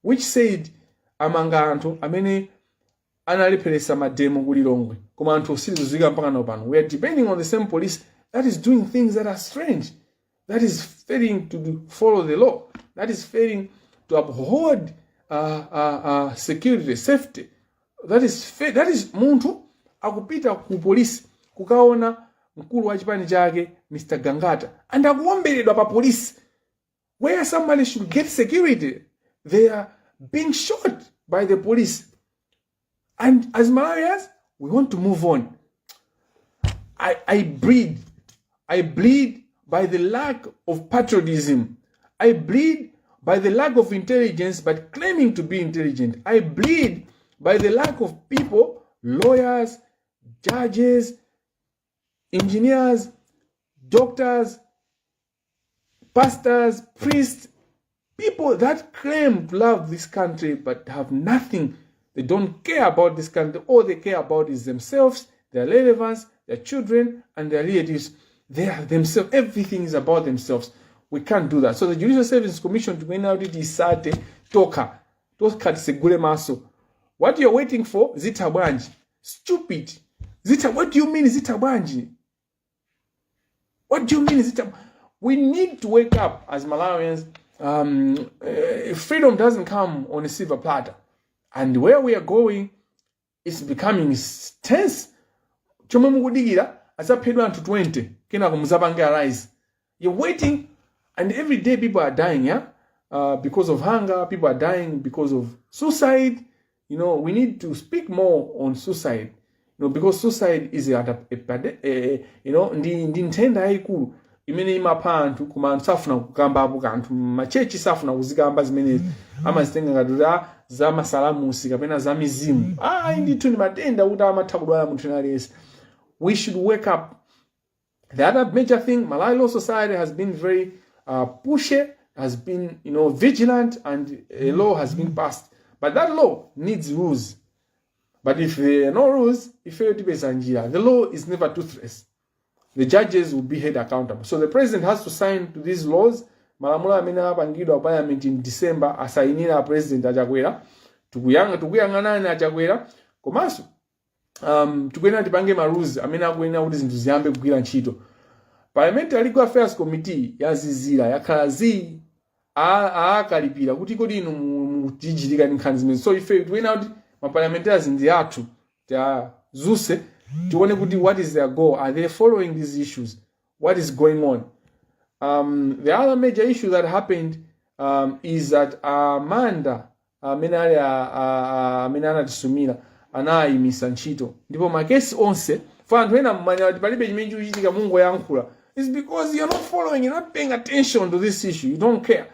which said amanga anthu amene analepheresa mademo ku Lilongwe, koma anthu sitizuziwika mpaka na pano. We are depending on the same police that is doing things that are strange, that is failing to follow the law, that is failing to uphold security, safety, that is munthu akupita ku polisi kukaona mkulu wa chipani chake, Mr Gangata, and akuwomberedwa pa polisi, where somebody should get security. They are being shot by the police, and as Malawians we want to move on. I bleed by the lack of patriotism. I bleed by the lack of intelligence, but claiming to be intelligent. I bleed by the lack of people, lawyers, judges, engineers, doctors, pastors, priests, people that claim to love this country but have nothing. They don't care about this country. All they care about is themselves, their relevance, their children and their relatives. They are themselves. Everything is about themselves. We can't do that. So the Judicial Service Commission, tikuyenera kuti tisate tokha tokha, tisegule maso. What you're waiting for, zitha bwanji? Stupid. Zitha, what do you mean zitha bwanji? What do you mean zitha? We need to wake up as Malawians. Freedom doesn't come on a silver platter, and where we are going is becoming tense. Chomwe mukudikira, azaphedwa anthu 20, kenako muzapange arise. You're waiting, and every day people are dying, yeah, because of hunger. People are dying because of suicide. We need to speak more on suicide because suicide is a ndi nthenda yayikulu imene imapha anthu, koma anthu safuna kukambapo kanthu. Machechi safuna kuzikamba zimenezi, amazitenga ngati kuti za masalamusi kapena za mizimu. Ayi ndithu, ndi matenda kuti amatha kudwala munthu aliyense. We should wake up. The other major thing, Malawi Law Society has been very pushy, has been vigilant, and a law has been passed. But that law needs rules. But if there are no rules, ifeyo tipeza njira. The law is never toothless. The judges will be held accountable. So the president has to sign to these laws. Malamulo amene apangidwa parliament in December, asayinira President Achakwera. Tikuyang'anani Achakwera. Komanso tikuyenera tipange ma rules amene akuyenera kuti zinthu ziyambe kugwira ntchito. Parliamentary Legal Affairs Committee yazizira, yakhala zii, aakalipira kuti kodi inu mutichitika ndi nkhani zimene. So ife tikuyenera kuti ma parliamentarians ndi athu, tiazuse, tione kuti what is their goal? Are they following these issues? What is going on? The other major issue that happened is that Amanda amene ali amene anatisumira anayimisa ntchito, ndipo makesi onse for anthu ena mmanya kuti palibe chimene chikuchitika, mungoyankhula. It's because you're not following, you're not paying attention to this issue, you don't care.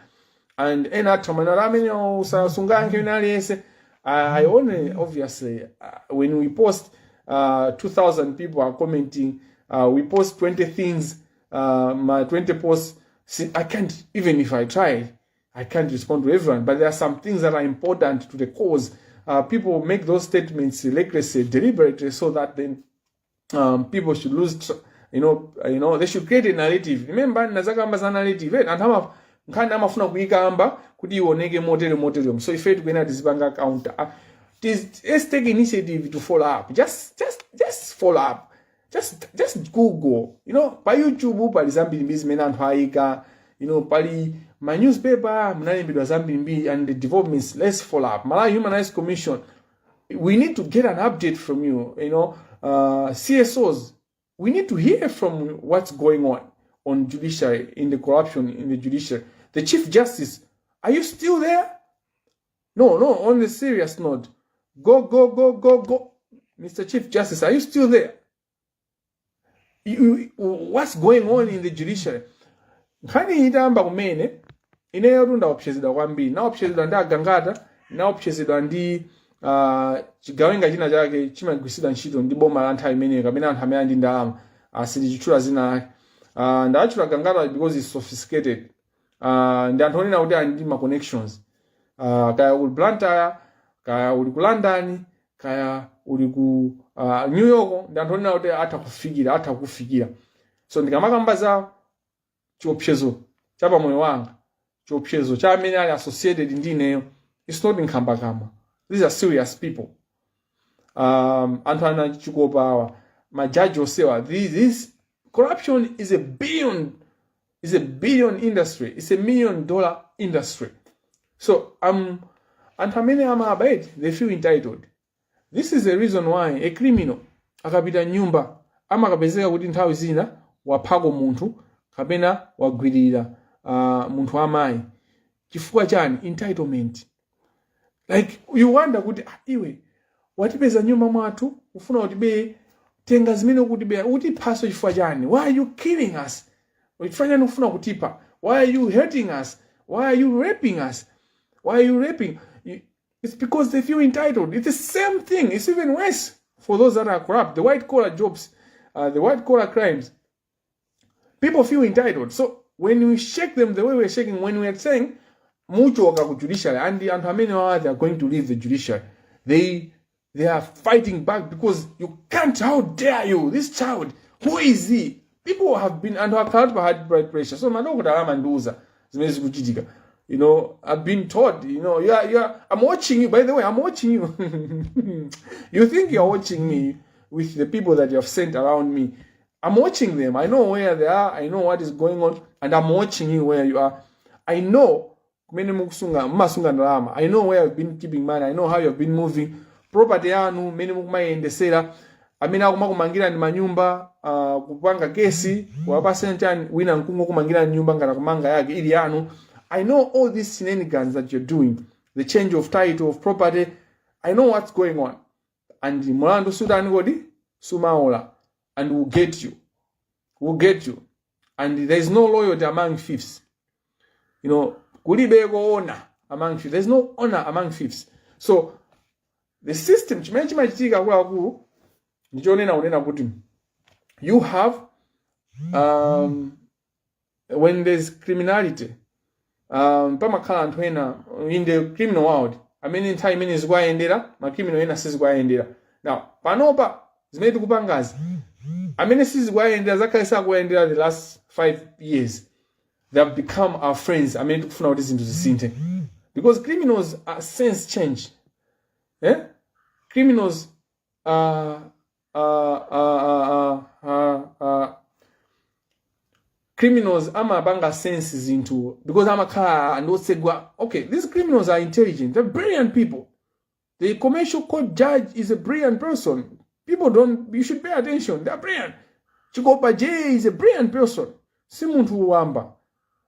And ena athu amanena amene usasungankhe wina aliyense. I only, obviously, when we post, 2000 people are commenting. We post 20 things, my 20 posts. See, I can't, even if I try, I can't respond to everyone, but there are some things that are important to the cause. People make those statements recklessly, deliberately, so that then people should lose they should create a narrative. Remember nazakamba za narrative, eh? Anthu ama nkhani amafuna kuyikamba kuti ioneke motere motere. So ife tikuyenera tizipanga counter. Let's take initiative to follow up. Just follow up. Just Google. Pa YouTube pali zambirimbiri zimene anthu ayika. Pali ma newspaper munalembedwa zambirimbiri and the developments. Let's follow up. Malawi Human Rights Commission, we need to get an update from you. CSOs, we need to hear from what's going on judiciary, in the corruption in the judiciary. The Chief Justice, are you still there? No, on the serious note, go, go, go, go, go. Mr. Chief Justice, are you still there? What's going on in the judiciary? Nkhani itayamba kumene, ineyo tu ndaopsezedwa kwambiri. Naopsezedwa ndi Agangata, naopsezedwa ndi chigawenga china chake chimagwiritsidwa ntchito ndi boma la nthawi imeneyo kapena anthu amene ali ndi ndalama. Sitichitchula zina lake. Ndatchula Gangata because it's sophisticated. Ndi anthu onena kuti ali ndi ma connections. Kaya uli Blantyre, kaya uli ku London, kaya uli ku New York, ndi anthu onena kuti atha kufikira, atha kufikira. So ndikamakamba za chiopsezo cha pamoyo wanga, chiopsezo cha amene ali associated ndi ineyo, it's not nkhambakamwa. These are serious people. Anthu ana chikopa awa, majaji osewa. This corruption is a billion industry. It's $1 million industry. So anthu amene amaba, they feel entitled. This is the reason why a criminal akapita nyumba amakapezeka kuti nthawi zina waphako munthu kapena wagwirira munthu amayi. Chifukwa chani? Entitlement. Like, you wonder kuti, ah, iwe watipeza nyumba mwathu, ufuna utibeye, tenga zimene ukutibeya, utiphaso chifukwa chani? Why are you killing us? Chifukwa chani ufuna kutipha? Why are you hurting us? Why are you raping us? Why are you raping? It's because they feel entitled. It's the same thing. It's even worse for those that are corrupt, the white collar jobs, the white collar crimes. People feel entitled. So when we shake them the way we're shaking, when we're saying muchoka ku judiciary, and anthu amene wawa, they are going to leave the judiciary. They They are fighting back because you can't. How dare you? This child, who is he? People have been, anthu akhala pa high blood pressure. So madokotala amandiuza zimene zikuchitika. I've been taught, I'm watching you. By the way, I'm watching you. You think you're watching me with the people that you have sent around me. I'm watching them. I know where they are. I know what is going on. And I'm watching you where you are. I know kumene mukusunga, mumasunga ndalama. I know where you've been keeping money. I know how you've been moving. Property yanu, mmene mukumayendesera. Amene akumakumangira ndi manyumba, kupanga kesi, kuwapasa chani, wina nkungokumangira nyumba ngati kumanga yake ili yanu. I know all these shenanigans that you're doing. The change of title of property. I know what's going on. And mulandu sutani kodi? Sumaola. And we'll get you. We'll get you. And there's no loyalty among thieves. Kulibeko honor among thieves. There's no honor among thieves. So the system, chimene chimachitika, akuluakulu, ndichonena kunena kuti you have when there's criminality, pamakhala anthu ena in the criminal world amene nthawi imene zikuwayendera, ma criminal ena sizikuwayendera. Now panopa zimene tikupangazi, amene sizikuwayendera, zakhale sakuwayendera the last 5 years, they have become our friends amene tikufuna kuti zinthu zisinthe, because criminals are sense change, eh? Criminals criminals amapanga sense zinthu because amakhala andiotsegwa. Okay, these criminals are intelligent. They're brilliant people. The commercial court judge is a brilliant person. People don't, you should pay attention. They're brilliant. Chikopa J is a brilliant person. Si munthu wamba.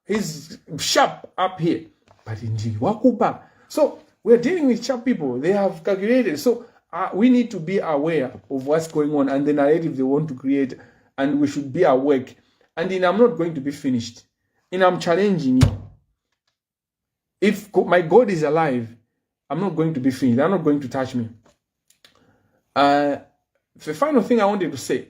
He's sharp up here, but ndi wakuba. So we're dealing with sharp people. They have calculated. So we need to be aware of what's going on and the narrative they want to create, and we should be awake. And then I'm not going to be finished, and I'm challenging you. If my God is alive, I'm not going to be finished. They're not going to touch me. The final thing I wanted to say,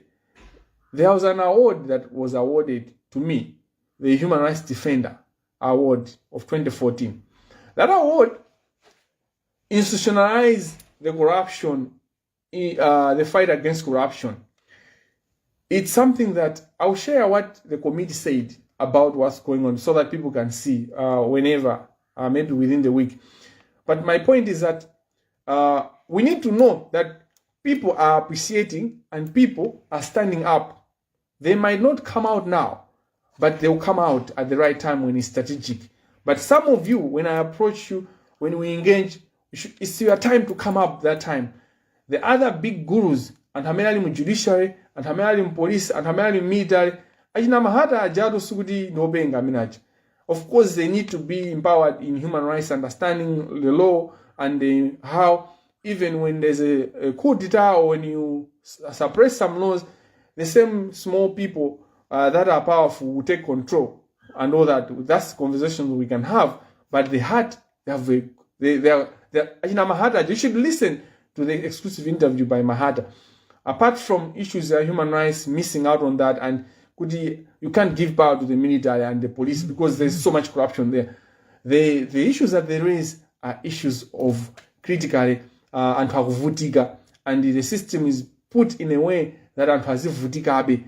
there was an award that was awarded to me, the Human Rights Defender Award of 2014. That award institutionalized the corruption, the fight against corruption. It's something that I'll share what the committee said about what's going on so that people can see whenever, maybe within the week. But my point is that we need to know that people are appreciating and people are standing up. They might not come out now, but they'll come out at the right time when it's strategic. But some of you, when I approach you, when we engage, it's your time to come up that time. The other big gurus, anthu amene ali mu judiciary, anthu amene ali mu police, anthu amene ali mu military, achina Mahata ajatu, sikuti ndiopenga amene aja. Of course, they need to be empowered in human rights, understanding the law and how even when there's a coup d'etat or when you suppress some laws, the same small people that are powerful will take control and all that. That's conversations we can have. But the heart, they have a, they are, they are, achina Mahata, you should listen to the exclusive interview by Mahata. Apart from issues of human rights, missing out on that, and you can't give power to the military and the police because there's so much corruption there. The issues that they raise are issues of critically anthu akuvutika, and the system is put in a way that anthu azivutikabe.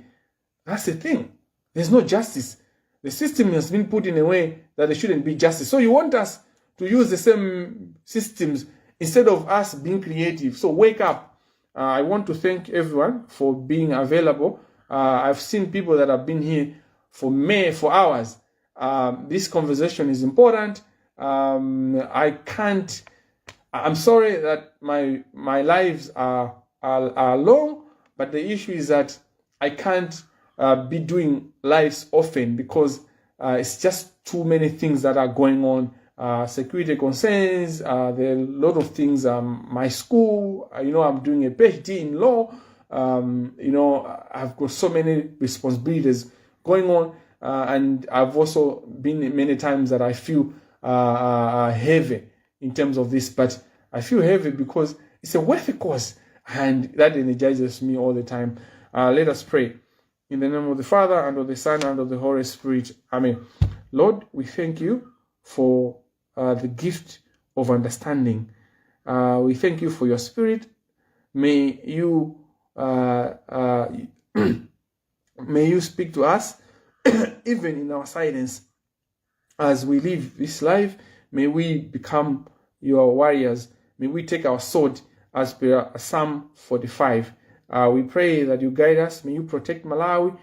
That's the thing. There's no justice. The system has been put in a way that there shouldn't be justice. So you want us to use the same systems instead of us being creative. So wake up. I want to thank everyone for being available. I've seen people that have been here for may for hours. This conversation is important. I can't. I'm sorry that my lives are long, but the issue is that I can't be doing lives often because it's just too many things that are going on. Security concerns, there are a lot of things. My school, I'm doing a PhD in law. I've got so many responsibilities going on, and I've also been many times that I feel heavy in terms of this, but I feel heavy because it's a worthy cause, and that energizes me all the time. Let us pray. In the name of the Father, and of the Son, and of the Holy Spirit. Amen. Lord, we thank you for the gift of understanding. We thank you for your spirit. May you speak to us even in our silence. As we live this life, may we become your warriors. May we take our sword as per Psalm 45. We pray that you guide us. May you protect Malawi.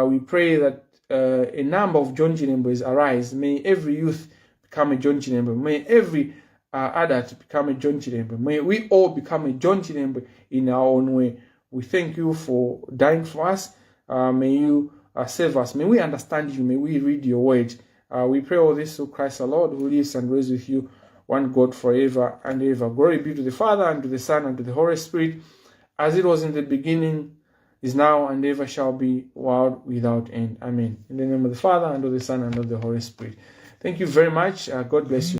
We pray that a number of John Chilembwes arise. May every youth become a John Chilembwe. May every adult become a John Chilembwe. May we all become a John Chilembwe in our own way. We thank you for dying for us. May you save us. May we understand you. May we read your word. We pray all this through Christ our Lord, who lives and reigns with you, one God, forever and ever. Glory be to the Father, and to the Son, and to the Holy Spirit, as it was in the beginning, is now, and ever shall be, world without end. Amen. In the name of the Father, and of the Son, and of the Holy Spirit. Thank you very much. God bless you.